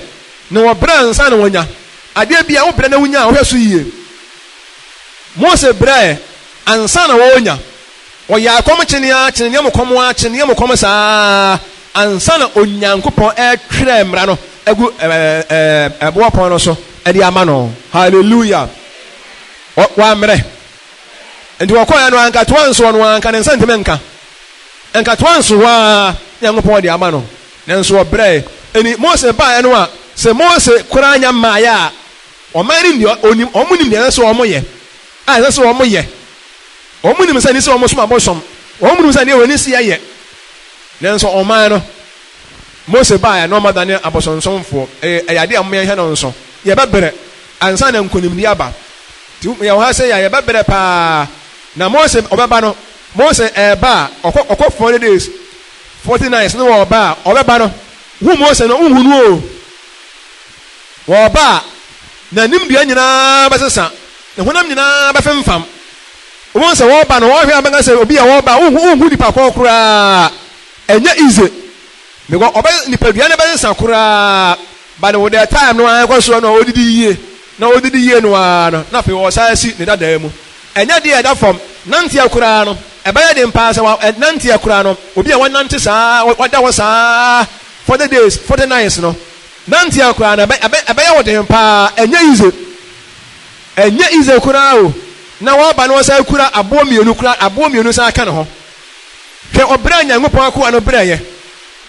S1: na ɔbrɛ ansa na wanya. Adeɛ bi a wobrɛ na wonya a, wohwɛ so yie. Mose brɛɛ ansa na ɔrenya. Ɔyɛɛ akɔm kyenee ara kyenee mu kɔm ara kyenee mu kɔm saa ara ansa na Onyankopɔn retwerɛ mmara no agu ɛboɔ pɔn no so de ama no. Hallelujah! Wammrɛ. Nti wɔkɔɛ no anka toa nsoɔ no anka ne nsa ntumi nka. Nka toa nso hɔ ara Nyankopɔn de ama no. Nanso ɔbrɛɛ. Ɛni Mose baeɛ no a, sɛ Mose koraa nya mmaeɛ a, ɔman no nim deɛ, wɔn nim deɛ ɛsɛ sɛ wɔyɛ, a ɛsɛ sɛ wɔyɛ. Wɔn nim sɛ ɛne sɛ wɔsom abosom. Wɔn nim sɛ ɛne wɔn ani si yɛ. Nanso ɔman no, Mose baeɛ na wɔadane abosonsomfoɔ. Ɛyɛ ɛyɛ adeɛ a wɔn yɛnhwɛ no nso. Yɛbɛbrɛ ansa na nkonimdie aba. Nti yɛwɔ ha sɛ yɛ a yɛbɛbrɛ paa. Na Mose ɔbɛba no, Mose ɛreba a, ɔkɔ ɔkɔ 40 days, 40 nights na ɔreba a, ɔbɛba no, hu Mose no, wonhu no o. Wɔreba a, n'anim dua nyinaa bɛsesa. Ne honam nyinaa bɛfemfam. Wobɛhu sɛ wɔreba no, wɔhwɛ a bɛka sɛ obi a wɔreba a, wonhu wonhu nipa korɔ koraa. Ɛnyɛ easy. Because ɔbɛ nipadua no bɛsesa koraa. But with the time no ara ɛkɔ soɔ no a ɔdidi yie na ɔdidi yie no ara no, na afei ɔsan asi ne dadaa mu. Ɛnyɛ deɛ ɛda fam. Nanteɛ koraa no, ɛbɛyɛ den paa sɛ wa nanteɛ koraa no, obi a wanante saa, wada hɔ saa 40 days, 40 nights no, nanteɛ koraa no, ɛbɛ ɛbɛ ɛbɛyɛ wo den paa. Ɛnyɛ easy. Ɛnyɛ easy koraa o, na waba na wasan kura aboɔ mmienu koraa, aboɔ mmienu san ka ne ho. Hwɛ ɔbrɛ a Nyankopɔn akoa no brɛeɛ.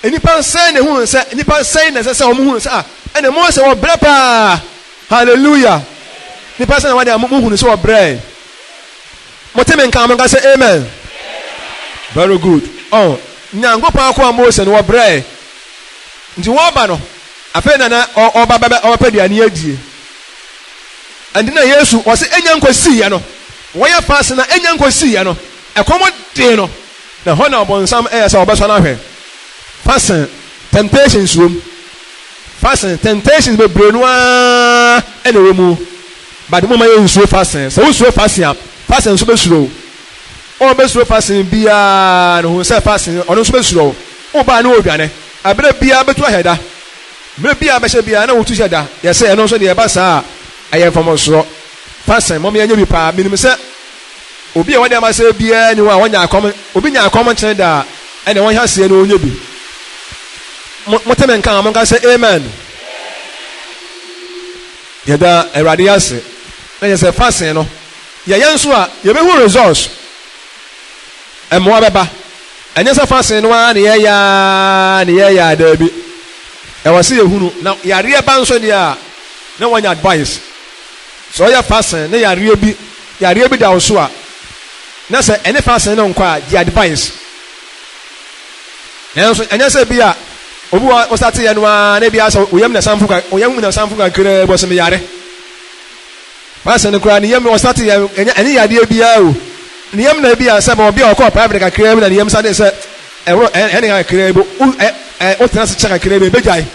S1: Nnipa sɛn na ehunu sɛ, nnipa sɛn na ɛsɛ sɛ wɔn hunu sɛ, ah, ɛna Mose ɔbrɛ paa. Hallelujah. Nnipa sɛn na wɔde a mo hunu sɛ ɔbrɛe. Mo te me nka, mo nka sɛ amen. Very good. Oh, Nyankopɔn akoa Mose no ɔbrɛe. Nti wɔba no, afei na na ɔba bɛbɛ ɔbɛpɛ aduane adie. Ɛnti na Yesu ɔse enya nkosiiɛ no, wɔyɛ fast na enya nkosiiɛ no, ɛkɔm dee no, na hɔ na ɔbonsam ɛyɛ sɛ ɔbɛsɔ no ahwɛ. Fasting, temptations wom. Fasting, temptations bebree no ara ɛna ɛwɔ mu. But mo ma yɛ nsuro fasting. Sɛ wosuro fasting a, fasting nso bɛsuro wo. Ɔbɛsuro fasting biara no, hu sɛ fasting ɔno nso bɛsuro wo. Wobaa ne ɔdwane. Ɛberɛ biara bɛtu ahyɛ da. Mmerɛ biara bɛhyɛ biara na wotu hyɛ da. Yɛsɛ ɛno nso deɛ ɛba saa a, ɛyɛ mfomsoɔ. Fasting, mom yɛnyɛ bi paa. Menim sɛ obi a wɔde ama sɛ biara ni hɔ a ɔnya akɔm, obi nya akɔm nkyene da a, ɛnna wɔnhyɛ aseɛ na ɔnyɛ bi. Mo, mote me nka a, monka sɛ amen. Yɛda Awurade ase. Na yɛ sɛ fasting no, yɛyɛ nso a, yɛbɛhu results. Mmoa bɛba. Ɛnyɛ sɛ fasting no ara na yɛyɛ ara na yɛyɛ a, daabi. Ɛwɔ sɛ yɛhunu na yareɛ ba nso deɛ a na wanya advice. Sɛ ɔyɛ fasen na yareɛ bi yareɛ bi da wo so a na sɛ ɛne fasen no nkɔ a gye advice. Nanso ɛnyɛ sɛ bi a obi wɔ ɔsate yɛ no ara na ebi asɛ oyam na sanfo ka oyam na sanfo kakraa bi ɔsɛ meyare. Fasen no koraa ne yam ɔsate yɛ ɛnyɛ ɛnyɛ yadeɛ biara o. Ne yam na ebi a sɛ obi a ɔkɔɔ private kakraa bi na ne yam sane sɛ ɛwɔ ɛne kakraa bi o ɛ ɛ wotena ase kyɛ kakraa bi ebegyae.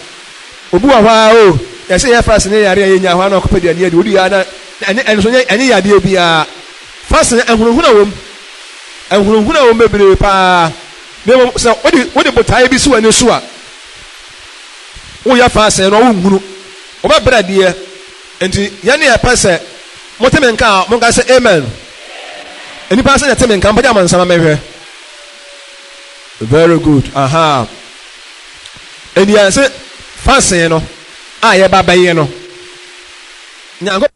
S1: Obi wɔ hɔ ara o yɛsɛ yɛ fasen ne yare a yɛnya hɔ ara na ɔkɔpɛ aduane adi odi ara na ɛnyɛ ɛno nso ɛnyɛ ɛnyɛ yadeɛ biara. Fasen ahunahuna wom. Ahunahuna wom bebree paa. Na mmom sɛ wode wode botaeɛ bi si w'ani so a woyɛ fasen no wonhunu. Wobɛbrɛ deɛ. Nti yɛn ne yɛpɛ sɛ mote me nka a monka sɛ amen. Nnipa sɛ yɛte me nka mpagya mo nsa ma menhwɛ. Very good. Aha. Enti yɛn se fasen no a yɛba bɛyɛ no Nyankopɔn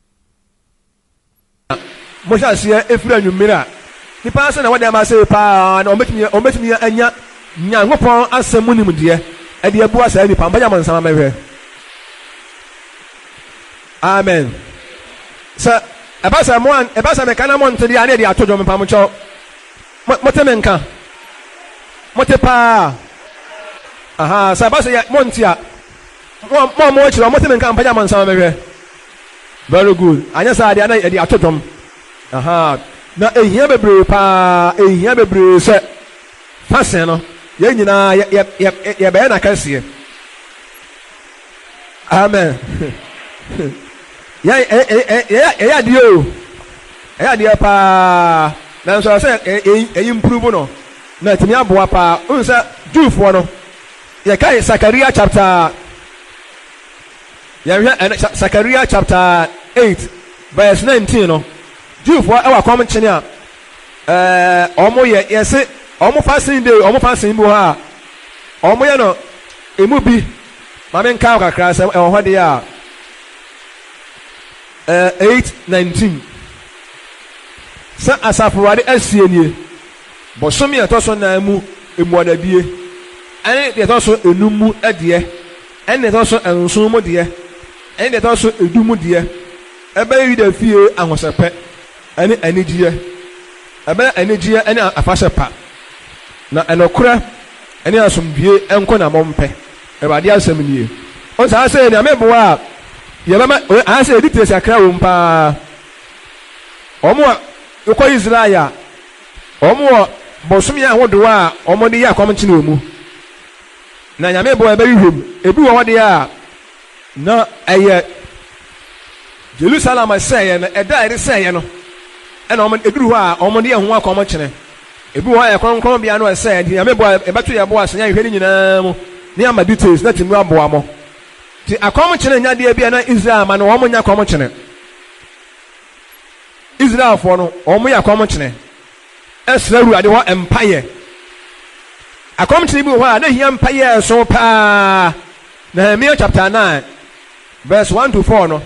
S1: mohyɛ aseɛ ɛfiri anwummere a nipa sɛ na wɔde ama sei paa na wɔbɛtumi wɔbɛtumi anya Nyankopɔn asɛm mu nimdeɛ ɛde abua saa nipa mpagya mo nsa ma mɛhwɛ. Amen. Sɛ ɛba sɛ mo an ɛba sɛ meka na mo nte deɛ a na yɛde ato dwom mpamokyɛw. Mo mote me nka? Mote paa? Aha, sɛ ɛba sɛ yɛ monte a, mo a mo a mo akyiri hɔ mote me nka mpagya mo nsa ma mehwɛ. Very good. Anyɛ saa deɛ na yɛde ato dwom. Aha, na ehia bebree paa, ehia bebree sɛ fasen no yɛn nyinaa yɛ yɛ yɛ yɛbɛyɛ n'akɛseɛ. Amen. Yɛ yɛ yɛ yɛ adeɛ o. Ɛyɛ adeɛ paa. Nanso ɛsɛ sɛ yɛ improve no na atumi aboa paa. Wohu sɛ Jewfoɔ no, yɛkae Sakaria chapter yɛnhwɛ ɛnɛ Sakaria chapter 8 verse 19 no, Jewfoɔ ɛwɔ akɔm nkyene a ɛɛ wɔn yɛ yɛse wɔn fasting day wɔn fasting bi wɔ hɔ a wɔn yɛ no emu bi. Ma menka wo kakra sɛ ɛwɔ hɔ deɛ a 8:19 Sɛ Asafo Awurade asie nie, bosome a ɛtɔ so nan mu mmuadadie, ɛne deɛ ɛtɔ so enum mu deɛ, ɛne deɛ ɛtɔ so nson mu deɛ, ɛne deɛ ɛtɔ so edu mu deɛ, ɛbɛyɛ Yuda fie ahosɛpɛ ne anigyeɛ, ɛbɛyɛ anigyeɛ ne afahyɛ pa, na ɛnokorɛ ne asomdwoeɛ nko na mompɛ. Awurade asɛm nie. O saa sɛ Nyame boa a yɛbɛma ayɛ sɛ yɛdi tesi akra wom paa. Wɔn a wokɔ Israel a wɔn wɔ bosome ahodoɔ a wɔn de yɛ akɔmkyene wɔ mu. Na Nyame boa yɛbɛhwehwɛ mu. Ebi wɔ hɔ deɛ a na ɛyɛ Jerusalem sɛeɛ no, ɛda a yɛde sɛeɛ no ɛna wɔn eduru hɔ a wɔn de yɛ ho akɔmkyene. Ebi wɔ hɔ a ɛyɛ kronkronbea no ɛsɛe nti Nyame boa yɛbɛto yɛn bo ase na yɛahwehwɛ ne nyinaa mu na yɛama details na atumi aboa mo. Nti akɔmkyene nyɛ adeɛ bi a na Israel ma no wɔn nyɛ akɔmkyene. Israelfoɔ no wɔn yɛ akɔmkyene ɛsrɛ Awurade hɔ mpaeɛ. Akɔmkyene bi wɔ hɔ a na hia mpaeɛ ɛso paa. Nehemia chapter 9 verse 1 to 4 no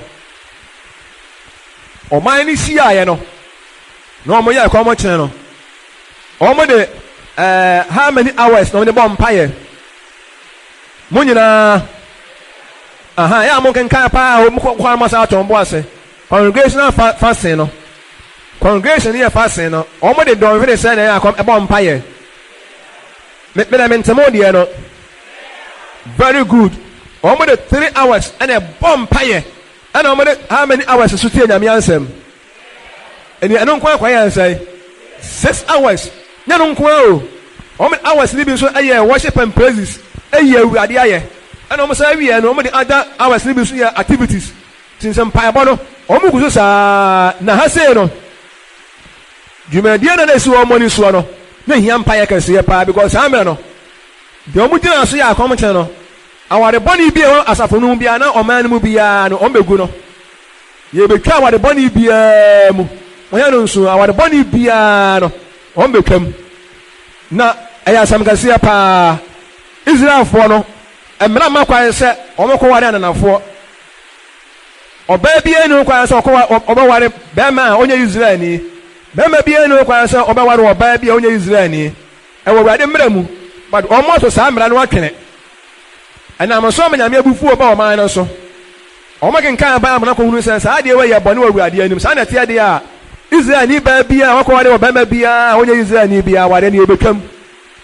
S1: ɔman no hyiaeɛ no na wɔn yɛ akɔmkyene no wɔn de ɛɛ how many hours na wɔn de bɔ mpaeɛ mo nyinaa aha yɛ a mo nkenkan paa wɔn kɔ kɔ ama saa atɔn bo ase congregational fa fasting no congregation yɛ fasting no wɔn de dɔnhwere sɛ na ɛyɛ akɔm ɛbɔ mpaeɛ me me na me ntɛmɔ deɛ no very good wɔn de 3 hours ɛna ɛbɔ mpaeɛ ɛna wɔn de how many hours so tie Nyame ansɛm. Ɛni ɛno nko akɔ yɛ nsɛn 6 hours nyɛ no nko o. Wɔn hours ni bi nso ɛyɛ worship and praises, ɛyɛ Awurade ayɛ, ɛna wɔn san awie no wɔn de other hours ni bi nso yɛ activities. Ti nsɛm mpaebɔ no wɔn gu so saa na ha sei no dwumadie na na esi wɔn ani soɔ no na ehia mpaeɛ kɛseɛ paa because saa mmerɛ no deɛ wɔn gyina so yɛ akɔmkyɛn no aware bɔne bi a ɛwɔ asafo no mu biara na ɔman no mu biara no wɔn bɛgu no. Yɛbɛtwa aware bɔne biara mu. Wɔyɛ no nso aware bɔne biara no wɔn bɛtwam na ɛyɛ asɛm kɛseɛ paa. Israelfoɔ no mmara ma kwan sɛ wɔn kɔware ananafoɔ. Ɔbaa biara ni ho kwan sɛ ɔkɔwa ɔbɛware bɛrima a ɔnyɛ Israelni. Bɛrima biara ni ho kwan sɛ ɔbɛware ɔbaa bi a ɔnyɛ Israelni. Ɛwɔ Awurade mmara mu, but wɔn ato saa mmara no atwene. Ɛnam so ama Nyame abufuo ba ɔman no so. Wɔkenkan Bible no kɔhunu sɛ saa adeɛ wei yɛ bɔne wɔ Awurade anim. Saa na ɛteɛ deɛ a, Israelni baa biara a wakɔware ɔbarima biara a ɔnyɛ Israelni biara, awareɛ no yɛbɛtwam.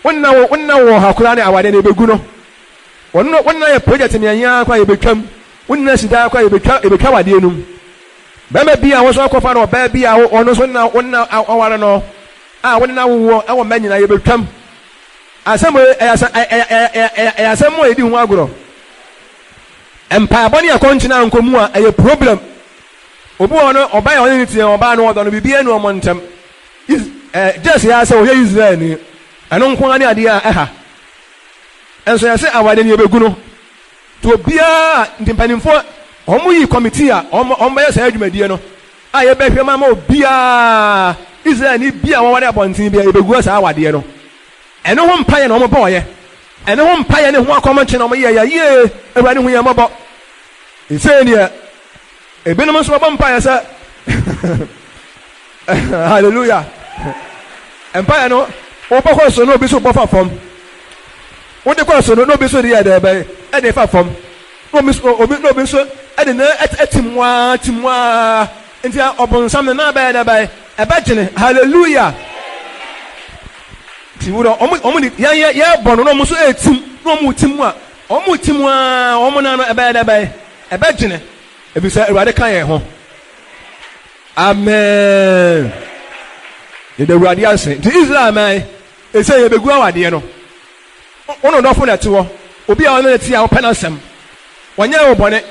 S1: Wo nna wo nna wɔ ha koraa ne awareɛ no yɛbɛgu no. Wɔn no wo nna yɛ project mmiɛnyaa koraa yɛbɛtwam. Wo nna si daa koraa yɛbɛtwa yɛbɛtwa awadeɛ no mu. Barima bi a wo nso akɔfa no ɔbaa bi a ɔno nso nna wo nna aware no a wo ne no awowoɔ wɔ mma nyinaa yɛbɛtwam. Asɛm wei ɛyɛ asɛm ɛyɛ ɛyɛ ɛyɛ ɛyɛ asɛm a yɛdi ho agorɔ. Mpaebɔ ne akɔnkyene ankɔ mu a ɛyɛ problem. Obi wɔ hɔ no ɔbaa a ɔne no teɛ ɔbaa no ɔdɔ no biribiara nni wɔn ntam. Is ɛɛ gyes yɛ ara sɛ ɔyɛ Israelni. Ɛno nko ara ne adeɛ a ɛha. Nso yɛse awadeɛ no yɛbɛgu no. Nti obiara nti mpanimfoɔ wɔn yi committee a wɔn wɔn bɛyɛ saa adwumadie no a yɛbɛhwɛ mu ama obiara Israelni bi a wɔware abɔnten bi a yɛbɛgu saa awadeɛ no. Ɛno ho mpaeɛ na wɔn bɔɔyɛ. Ɛno ho mpaeɛ ne ho akɔmkye na wɔn yɛeɛ. Yie, Awurade hu yɛn mmɔbɔ. Sei deɛ, ebinom nso wɔbɔ mpaeɛ sɛ hallelujah. Mpaeɛ no, wobɔ kɔ so na obi nso bɔ fa fam. Wode kɔ so no na obi nso de yɛ dɛ bɛn ɛde fa fam. Na obi nso obi na obi nso ɛde ne ɛte mu ara te mu ara. Nti ɔbonsam ne nan bɛyɛ dɛ bɛn ɛbɛgyene. Hallelujah. Nti wo dɛ wɔn wɔn de yɛn yɛ yɛbɔ no na wɔn nso ɛretim na wɔn retim mu a wɔn retim mu ara wɔn nan no ɛbɛyɛ dɛ bɛn ɛbɛgyene efisɛ Awurade ka yɛn ho. Amen. Yɛda Awurade ase. Nti Israel man ɛsɛ yɛbɛgu awadeɛ no. Wo ne ɔdɔfo na ɛte hɔ. Obi a ɔne no te a wopɛ n'asɛm. Ɔnyɛɛ wo bɔne.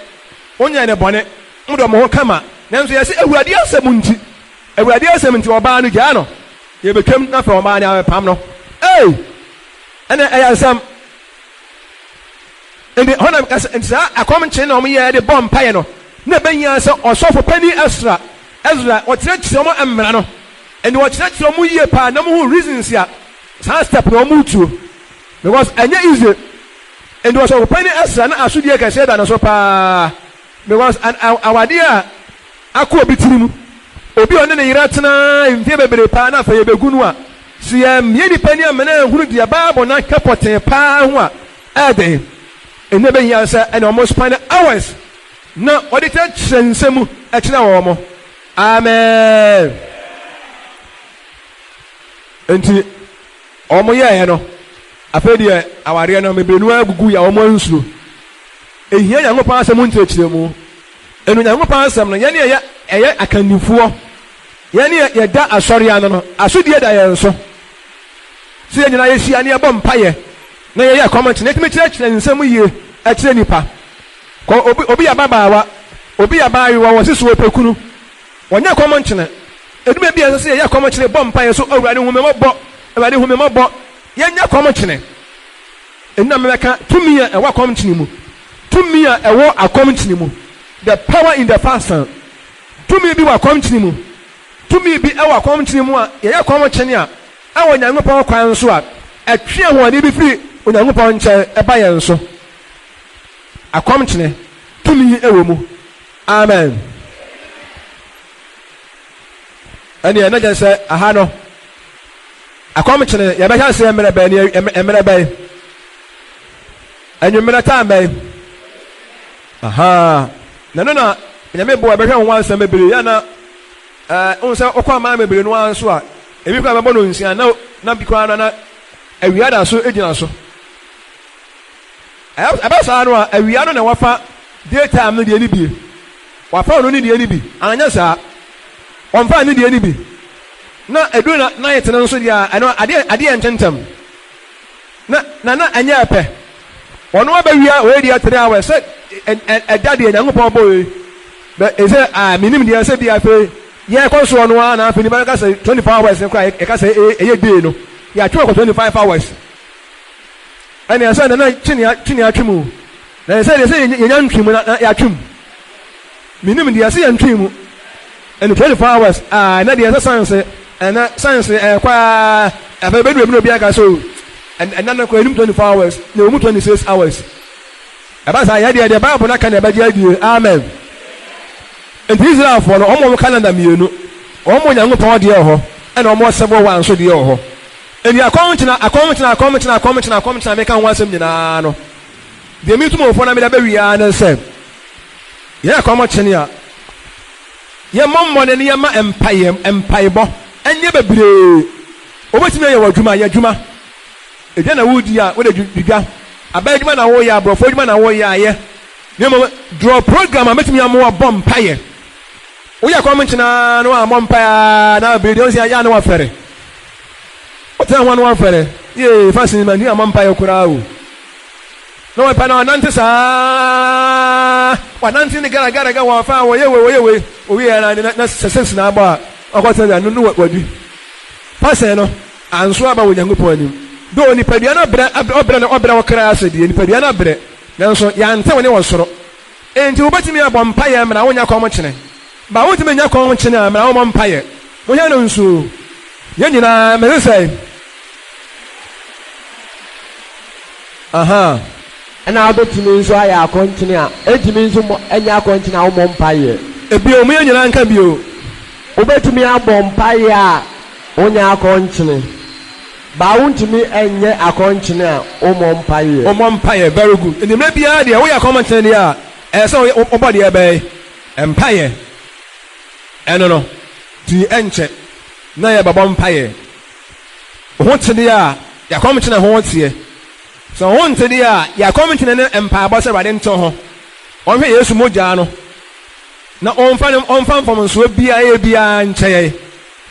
S1: Wonyɛɛ no bɔne. Modɔ mo ho kama. Nanso yɛse Awurade asɛm nti. Awurade asɛm nti ɔbaa no gyaa no. Yɛbɛtwam na afei ɔbaa no abɛpam no. Ei! Ɛnna ɛyɛ asɛm. Nti hɔ na meka sɛ, nti saa akɔmkye na wɔyɛɛ de bɔ mpaeɛ no, na ɛbɛhia sɛ ɔsɔfo panin Esra, Ezra, ɔkyerɛkyerɛ wɔn mmara no. Nti ɔkyerɛkyerɛ wɔn yie paa na wɔhu reasons a saa step no wɔn retuo. Because ɛnyɛ easy. Nti ɔsɔfo panin Esra na asodie kɛseɛ da ne so paa. Because awadeɛ a akɔ obi tirim, obi a ɔne ne yere atena mfeɛ bebree paa na afei yɛbɛgu no a, sɛ yɛammue nnipa ani amma no anhunu deɛ Bible no aka pɔtee paa ho a, ɛyɛ den. Ɛnna ɛbɛhia sɛ ɛne wɔn spend hours na wɔde kyerɛkyerɛ nsɛm mu kyerɛ wɔn. Amen. Nti wɔn yɛeɛ no, afei deɛ awareɛ no bebree no ara gugu yɛ a wɔn ansuro. Ehia Nyankopɔn asɛm nkyerɛkyerɛmu. Ɛno Nyankopɔn asɛm no, yɛne ɛyɛ ɛyɛ akannifoɔ, yɛne yɛda asɔre ano no, asodie da yɛn so sɛ yɛn nyinaa yɛhyia na yɛbɔ mpaeɛ na yɛyɛ kɔmɛnte na yɛtumi kyerɛkyerɛ nsɛm yie kyerɛ nnipa. Kɔ obi obi yɛ ababaawa, obi yɛ abaayewa, wɔse so ɔpɛ kunu, wɔnyɛ kɔmɛnte. Ɛduma bi a ɛsɛ sɛ yɛyɛ kɔmɛnte bɔ mpaeɛ so, Awurade hu me mmɔbɔ, Awurade hu me mmɔbɔ. Yɛnyɛ kɔmɛnte. Ɛnna mebɛka tumi a ɛwɔ akɔmkyene mu. Tumi a ɛwɔ akɔmkyene mu. The power in the fasting. Tumi bi wɔ akɔmkyene mu. Tumi bi wɔ akɔmkyene mu a yɛyɛ kɔmkyene a, ɛwɔ Onyankopɔn kwan so a, ɛtwe ahoɔden bi firi Onyankopɔn nkyɛn ɛba yɛn so. Akɔmkyene, tumi wɔ mu. Amen. Ɛnneɛ na kyerɛ sɛ aha no. Akɔmkyene, yɛbɛhyɛ aseɛ mmerɛ bɛn ne mmerɛ bɛn? Anwummerɛ time bɛn? Ahaa, na ɛno na Nyame boa yɛbɛhwɛ ho ansɛm bebree yɛ na ɛɛ wohu sɛ wokɔ aman bebree no ara nso a ebi koraa bɛbɔ no nsia na na bi koraa no na awia da so gyina so. Ɛbɛ saa no a awia no na wafa day time no deɛ no bie. Wafa ɔno ne deɛ no bi ananyɛ saa. Ɔmfaa ne deɛ no bi. Na ɛduru na night no nso deɛ a, ɛno adeɛ adeɛ ntentɛm. Na na na ɛnyɛ pɛ. Ɔno abɛwia wei deɛ 3 hours sɛ ɛda deɛ Nyankopɔn bɔ wei. Bɛ ɛsɛ a menim deɛ sɛ bi afei yɛkɔ soɔ no ara na afei nipa bɛka sɛ 24 hours no koraa yɛka sɛ ɛyɛ day no. Yɛatwe akɔ 25 hours. Ɛne ɛsɛ na na twene twene atwe mu. Na ɛsɛ deɛ sɛ yɛnya ntwe mu na yɛatwe mu. Menim deɛ ɛsɛ yɛntwe mu. Ɛne 24 hours a ɛnɛ deɛ ɛsɛ science ɛnɛ science ɛkɔ a afei bɛdu ebi na obi aka sɛ o ɛnɛ no kɔ anim 24 hours na ɛwɔ mu 26 hours. Ɛba saa yɛ deɛ deɛ Bible no aka na ɛbɛgye adie. Amen. Nti Israelfoɔ no wɔn wɔn calendar mmienu, wɔn Onyankopɔn deɛ wɔ hɔ ɛna wɔn civil one nso deɛ wɔ hɔ. Ɛni akɔmkyena akɔmkyena akɔmkyena akɔmkyena akɔmkyena meka ho asɛm nyinaa no. Deɛ metu mo fo na mede abɛwie ara ne sɛ, yɛn akɔm kyene a, yɛmmɔ mmɔden na yɛmma mpaeɛ, mpaebɔ nyɛ bebree. Wobɛtumi ayɛ w'adwuma, yɛ adwuma. Edwa na woredi a, wode di dwa. Aban adwuma na woreyɛ a, aborɔfo adwuma na woreyɛ a, yɛ. Na mmom, draw program a bɛtumi ama woabɔ mpaeɛ. Woyɛ akɔm nkyene ara na woammɔ mpaeɛ ara na bere deɛ wo sɛ yɛ a na woafɛre. Wotena ho a na woafɛre. Yee, fa sin mantumi ammɔ mpaeɛ koraa o. Na wɔpɛ na ɔnante saa, wanante ne garagaraga wɔfa a wɔyɛ wei wɔyɛ wei, owie na na sɛ sɛ na abɔ a ɔkɔtena dwa no no wadi. Fa sɛn no anso aba wɔ Nyankopɔn anim. Do nipadua no abrɛ ɔbrɛ no ɔbrɛ ɔkra ase deɛ nipadua no abrɛ nanso yɛante wo ne wɔ soro. Enti wobɛtumi abɔ mpaeɛ mena wonya kɔm kyene. Ba wontumi nya kɔm kyene a mena wommɔ mpaeɛ. Monhwɛ no nso yɛn nyinaa mese sɛn. Ahaa.
S2: Ɛna wobɛtumi nso ayɛ akɔnkyene a, ɛntumi nso mmɔ, ɛnyɛ akɔnkyene a wommɔ mpaeɛ.
S1: Ebio, mo yɛn nyinaa nka bio.
S2: Wobɛtumi abɔ mpaeɛ a wonyɛ akɔnkyene, but wontumi nyɛ akɔnkyene a wommɔ mpaeɛ.
S1: Wommɔ mpaeɛ, very good. Nti mmerɛ biara deɛ woyɛ akɔnkyene deɛ a, ɛyɛ sɛ wobɔ deɛ bɛn? Mpaeɛ. Ɛno no, nti ɛnkyɛ na yɛbɛbɔ mpaeɛ. Wo ho te deɛ a, yɛ akɔmkyene ho teɛ. Sɛ wo ho nte deɛ a, yɛ akɔmkyene ne mpaebɔ sɛ Awurade nte wo ho. Ɔnhwɛ Yesu mogyaa no na ɔmfa ne ɔmfa mfomsoɔ biara yɛ biara nkyɛ yɛn.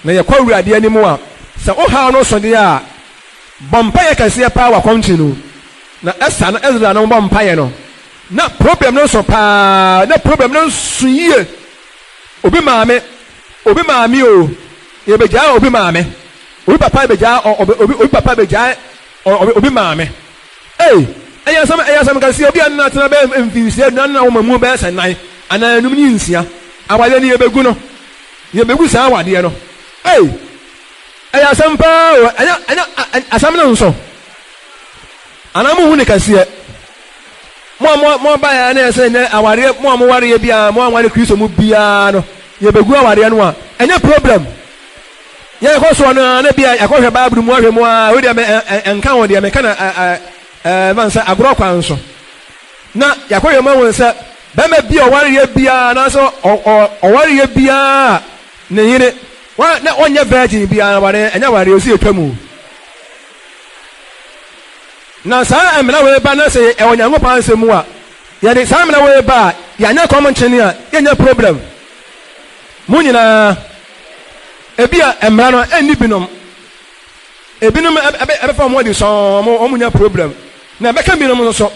S1: Na yɛkɔ Awurade anim a, sɛ wo haw no so deɛ a, bɔ mpaeɛ kɛseɛ paa wɔ akɔmkyene no mu. Na Esther no Ezra no bɔ mpaeɛ no, na problem no so paa, na problem no so yie. Obi maame, obi maame o, yɛbɛgyaa obi maame. Obi papa bɛgyaa ɔ obi obi obi papa bɛgyaa ɔ obi obi maame. Ei, ɛyɛ asɛm ɛyɛ asɛm kɛseɛ. Obi a ne na atena bɛyɛ mfinhyia adunan na wɔma mu bɛyɛ sɛ nnan anaa enum ne nsia. Awadeɛ no yɛbɛgu no. Yɛbɛgu saa awadeɛ no. Ei, ɛyɛ asɛm paa o. Ɛnyɛ ɛnyɛ asɛm no nso. Anaa monhu ne kɛseɛ. Mo a mo mo abaeɛ na ɛsɛ nnɛ awareɛ mo a mowareɛ biara mo anware Kristo mu biara no yɛbɛgu awareɛ no a ɛnyɛ problem. Yɛkɔ soɔ no ara na bi a yɛakɔhwɛ Bible mu ahwɛ mu ara, wei deɛ me ɛnka ho deɛ meka na ɛɛ ɛfa sɛ agorɔ kwan so. Na yɛakɔhwɛ mu ahu sɛ bɛrima bi a ɔwareɛ biara anaasɛ ɔwareɛ biara ne yere wa na ɔnyɛ virgin biara awareɛ ɛnyɛ awareɛ ɔsi atwa mu. Na saa mmara wei ba na sɛ ɛwɔ Nyankopɔn asɛm mu a, yɛde saa mmara wei ba a yɛanyɛ kɔm nkyene a yɛnyɛ problem. Mo nyinaa, ebia mmara no ɛnni binom. Ebinom ɛbɛfa wɔn adi sɔn, wɔn wɔn nya problem. Na ɛbɛka binom nso so.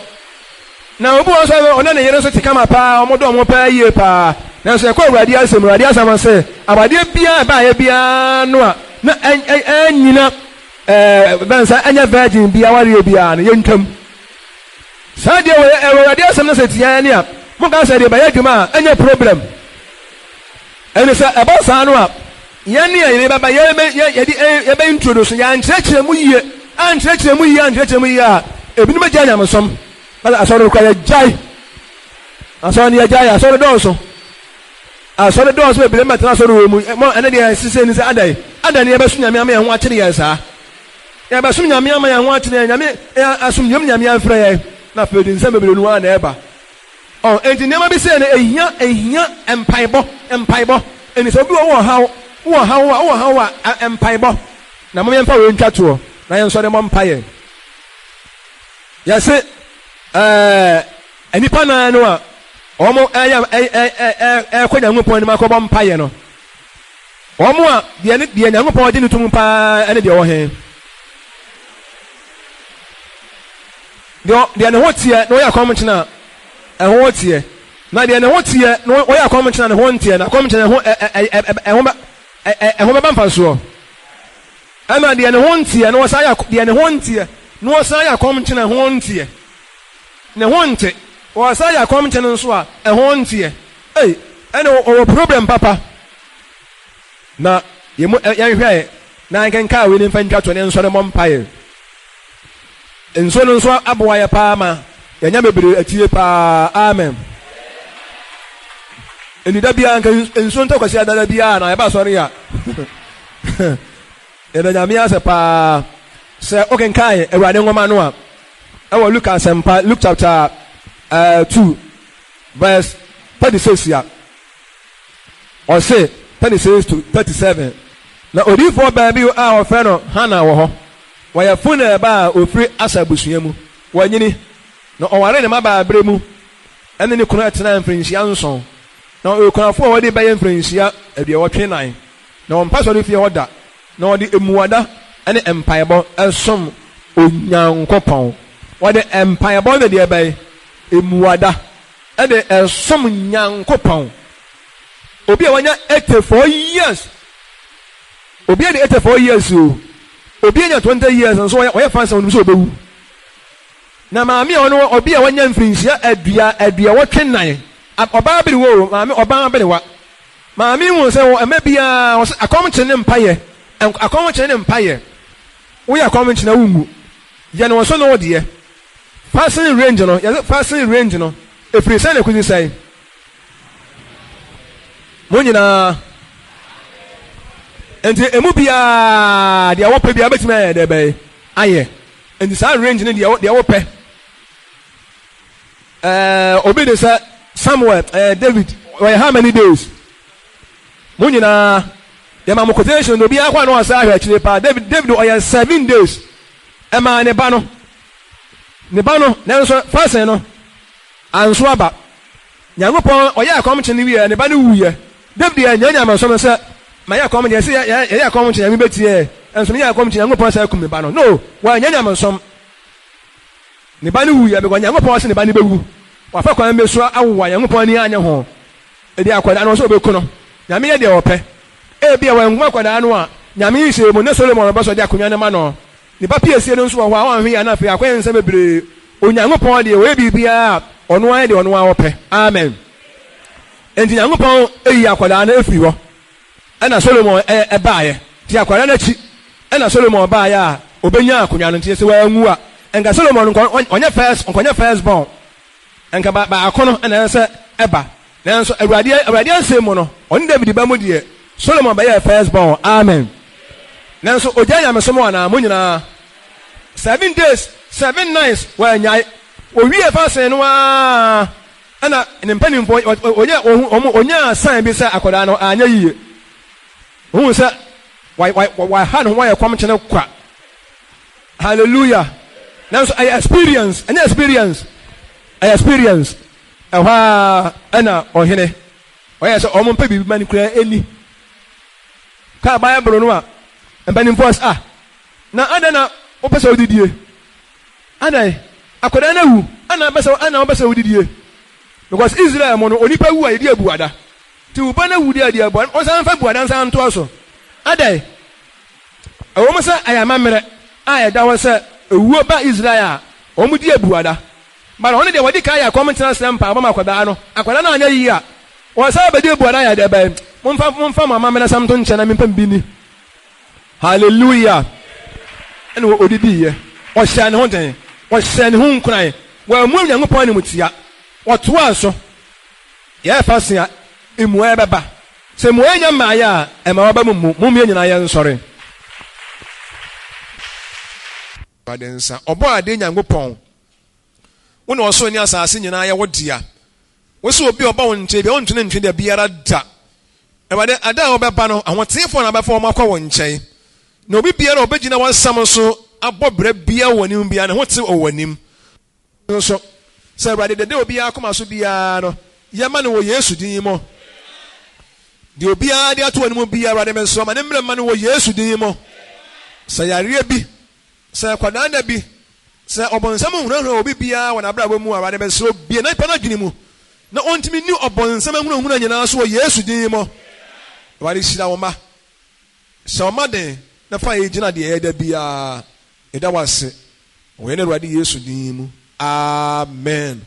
S1: Na obi wɔ nso ɔne ne yere nso te kama paa, wɔn dɔ wɔn paa yie paa. Nanso ɛkɔ Awurade asɛm, Awurade asɛm sɛ awadeɛ biara ɛbaeɛ biara no a na ɛnyina ɛɛ bɛn sɛ ɛnyɛ virgin bi awareɛ biara no yɛntwam. Saa deɛ wɔ Awurade asɛm no sɛ tia yɛn a, moka sɛ deɛ bɛyɛ adwuma a ɛnyɛ problem. Ɛne sɛ ɛba saa no a, yɛn ne yɛn bɛba yɛbɛ yɛde yɛbɛ introduce yɛankyerɛkyerɛ mu yie, ankyerɛkyerɛ mu yie, ankyerɛkyerɛ mu yie a, ebinom bɛgyae nyamesom. Ɛna asɔre no kora yɛgyae. Asɔre no yɛgyae, asɔre dɔɔso. Asɔre dɔɔso bebree mɛtena asɔre wɔ mu. Mo ɛne deɛ ɛsesɛ ni sɛ adɛn, adɛn ne yɛbɛso nyame ama yɛn ho akyere yɛn saa. Yɛbɛsom nyame ama yɛn ho akyere yɛn, nyame asomdwoe mu nyame amfrɛ yɛn. Na afei de nsɛm bebree no ara na ɛba. Ɔ, enti nneɛma bi sei no, ehia, ehia mpaebɔ, mpaebɔ. Enti sɛ obi wɔ wowɔ haw, wowɔ haw a, wowɔ haw a, ɛ, mpaebɔ. Na mom yɛmfa wei ntwa toɔ, na yɛnsɔre mmɔ mpaeɛ. Yɛse, ɛɛ, nnipa nan no a wɔn ɛyɛ, ɛ, ɛ, ɛ, ɛ, ɛrekɔ Nyankopɔn anim akɔbɔ mpaeɛ no, wɔn a deɛ ne, deɛ Nyankopɔn gye no tom paa ɛne deɛ ɔwɔ he? Deɛ deɛ ne ho teɛ na ɔyɛ akɔmkyene a, ɛho teɛ. Na deɛ ne ho teɛ na ɔyɛ akɔmkyene a ne ho nteɛ no, akɔmkyene ɛho ɛ ɛ ɛ ɛ ɛho bɛ ɛ ɛ ɛho bɛba mfasoɔ. Ɛna deɛ ne ho nteɛ na ɔsan yɛ deɛ ne ho nteɛ na ɔsan yɛ akɔmkyene a ɛho nteɛ. Ne ho nte, ɔsan yɛ akɔmkyene nso a ɛho nteɛ. Ei, ɛna ɔwɔ problem papa. Na yɛn mu yɛnhwɛ na yɛnkenkan wei ne mfa ntwa to ne nsɔre mmɔ mpaeɛ. Nsuo no nso aboa yɛ paa ma yɛanya bebree atie paa. Amen. Ɛni da biara nka nsuo ntɔ kwasi adada biara na yɛba asɔre a. Yɛda Nyame ase paa sɛ wokenkan Awurade nwoma no a ɛwɔ Luke asɛmpa Luke chapter. 2 verse 36 a, ɔse 36 to 37, Na odiyifoɔ baa bi a wɔfrɛ no Hana wɔ hɔ, ɔyɛ Fanuel ba a ɔfiri Aser abusua mu. Wanyini, na ɔwaree ne mmabaaberɛ mu ne ne kunu tenaa mfirinhyia nson. Na ɔyɛ okunafoɔ a wadi bɛyɛ mfirinhyia aduɔwɔtwe nan. Na ɔmpa asɔrefie hɔ da, na ɔde mmuada ne mpaebɔ som Onyankopɔn. Ɔde mpaebɔ ne deɛ bɛn? Mmuada de som Nyankopɔn. Obi a wanya 84 years, obi adi 84 years o, obi anya 20 years nso ɔyɛ fansa onim sɛ ɔbɛwu. Na maame a ɔno obi a wanya mfirinhyia adua aduɔwɔtwe nan, ɔbaa berewa o, maame ɔbaa berewa. Maame hu sɛ wɔ mma biara ɔsɛ akɔmkye ne mpayɛ, akɔmkye ne mpayɛ. Woyɛ akɔmkye na wonwu. Yɛ no nso ne wo deɛ. Fasting range no, yɛsɛ fasting range no, ɛfiri sɛn na ɛkɔsi sɛn? Mo nyinaa. Nti emu biara deɛ wɔpɛ biara bɛtumi ayɛ deɛ bɛyɛ ayɛ. Nti saa range no deɛ deɛ wɔpɛ. Ɛɛ obi de sɛ Samuel ɛɛ David ɔyɛ how many days? Mo nyinaa yɛma mo quotation na obiara kɔ a na ɔsɛ ahwɛ akyire paa. David David ɔyɛ 7 days ɛmaa ne ba no ne ba no, nanso fasen no anso aba. Nyankopɔn ɔyɛ akɔmkye no wieɛ, ne ba no wuyɛ. David yɛ nyɛ nyamesom sɛ mayɛ akɔmkye, yɛsɛ yɛyɛ akɔmkye Nyame bɛtie, nso meyɛ akɔmkye Nyankopɔn sɛ akum me ba no. No, wɔanyɛ nyamesom. Ne ba no wuyɛ because Nyankopɔn sɛ ne ba no bɛwu. Wafa kwan bi so awowa, Nyankopɔn ani anyɛ ho. Ɛdi akwadaa no sɛ ɔbɛku no. Nyame yɛ deɛ ɔpɛ. Ebi a wɔankum akwadaa no a, Nyame yi hyɛ mu ne Solomon bɛ sɔ de akonnwa no ma no. Ne ba piesie no nso wɔ hɔ a ɔnhwe yɛ na afei akɔyɛ nsɛm bebree. Onyankopɔn deɛ, ɔyɛ biribiara a, ɔno ara deɛ ɔno ara ɔpɛ. Amen. Enti Nyankopɔn eyi akwadaa no efiri hɔ ɛna Solomon ɛbaayɛ. Nti akwadaa no akyi ɛna Solomon baayɛ a obenya akonnwa no. Nti sɛ wɔanwu a, nka Solomon nkɔ ɔnyɛ first, nkɔnyɛ first born. Nka baako no ɛna ɛsɛ ɛba. Nanso Awurade asɛm mu no, ɔne David ba mu deɛ, Solomon bɛyɛ first born. Amen. Nanso ogya nyamesom anaa? Mo nyinaa, 7 days 7 nights wɔanyae. Owie fasen no ara ɛna ne mpanimfoɔ ɔnyɛ ɔmo onyaa sign bi sɛ akwadaa no anyɛ yie. Ohun sɛ waha ne ho, wayɛ kɔm kyene kwa. Hallelujah. Nanso ɛyɛ experience, ɛnyɛ experience, ɛyɛ experience. Ɛhɔ a ɛna ɔhene ɔyɛ sɛ ɔmo mpɛ biribi ma ne kura ɛni kaa Bible no a mpanimfoɔ sɛ, ah, na adan na wopɛ sɛ wodidie? Adan akwadaa no awu ana wopɛ sɛ ana wopɛ sɛ wodidie? Because Israel mu no, onipa wu a, yɛdi abuada. Nti wo ba no awu deɛ, adi abua, ɔsan fa buada nsan ntoa so. Adan ɛwɔ mu sɛ ɛyɛ amammerɛ a ɛda hɔ sɛ ewuo ba Israel a, wɔn di abuada, but ɔno deɛ, wɔde kan yɛ akɔm ntena srɛ mpa abɔ ma akwadaa no. Akwadaa no anyɛ yie a, wɔsan bɛdi abuada. Yɛ dɛ bɛn? Momfa mo amammerɛ sɛm to nkyɛn na mempɛ bi ni. Hallelujah. Ɛna odidi yɛ, ɔhyɛ ne ho den, ɔhyɛ ne ho nkuran, wɔamu Onyankopɔn anim tia. Wɔtoa so yɛfa se a mmuaeɛ bɛba. Sɛ mmuaeɛ nya mmaeɛ a, ɛma wɔba mu mu mummie nyinaa yɛ nsɔre. Awurade nsa ɔbɔ ade. Nyankopɔn, wo na ɔsoro ne asase nyinaa yɛ wo dea. Wo sɛ obi a ɔba wo nkyɛn bi a, ɔntene ntwe da biara da. Awurade, ada a wɔbɛba no, ahoteefoɔ na bɛfa wɔn akɔ wo nkyɛn, na obi biara a ɔbɛgyina w'asɛm so abɔ brɛ biara wɔ anim biara ne ho te wɔ w'anim nso. Sɛ Awurade dede obiara akoma so biara no, yɛma no wɔ Yesu din mu. Deɛ obiara de ato anim biara, Awurade, me nso ma ne mmerɛ ma no wɔ Yesu din mu. Sɛ yareɛ bi, sɛ kwadaana bi, sɛ ɔbɔnsam nhunahuna obi biara wɔ n'abrabɔ mu, Awurade, bɛsrɛ obie na nipa no adwene mu na ɔntumi nni ɔbɔnsam ahunahuna nyinaa so wɔ Yesu din mu. Awurade, hyira wo mma, hyɛ wo mma den na fa yɛ gyina deɛ ɛyɛ da biara. Ɛda wo ase wɔ yɛn Awurade Yesu din mu, amen.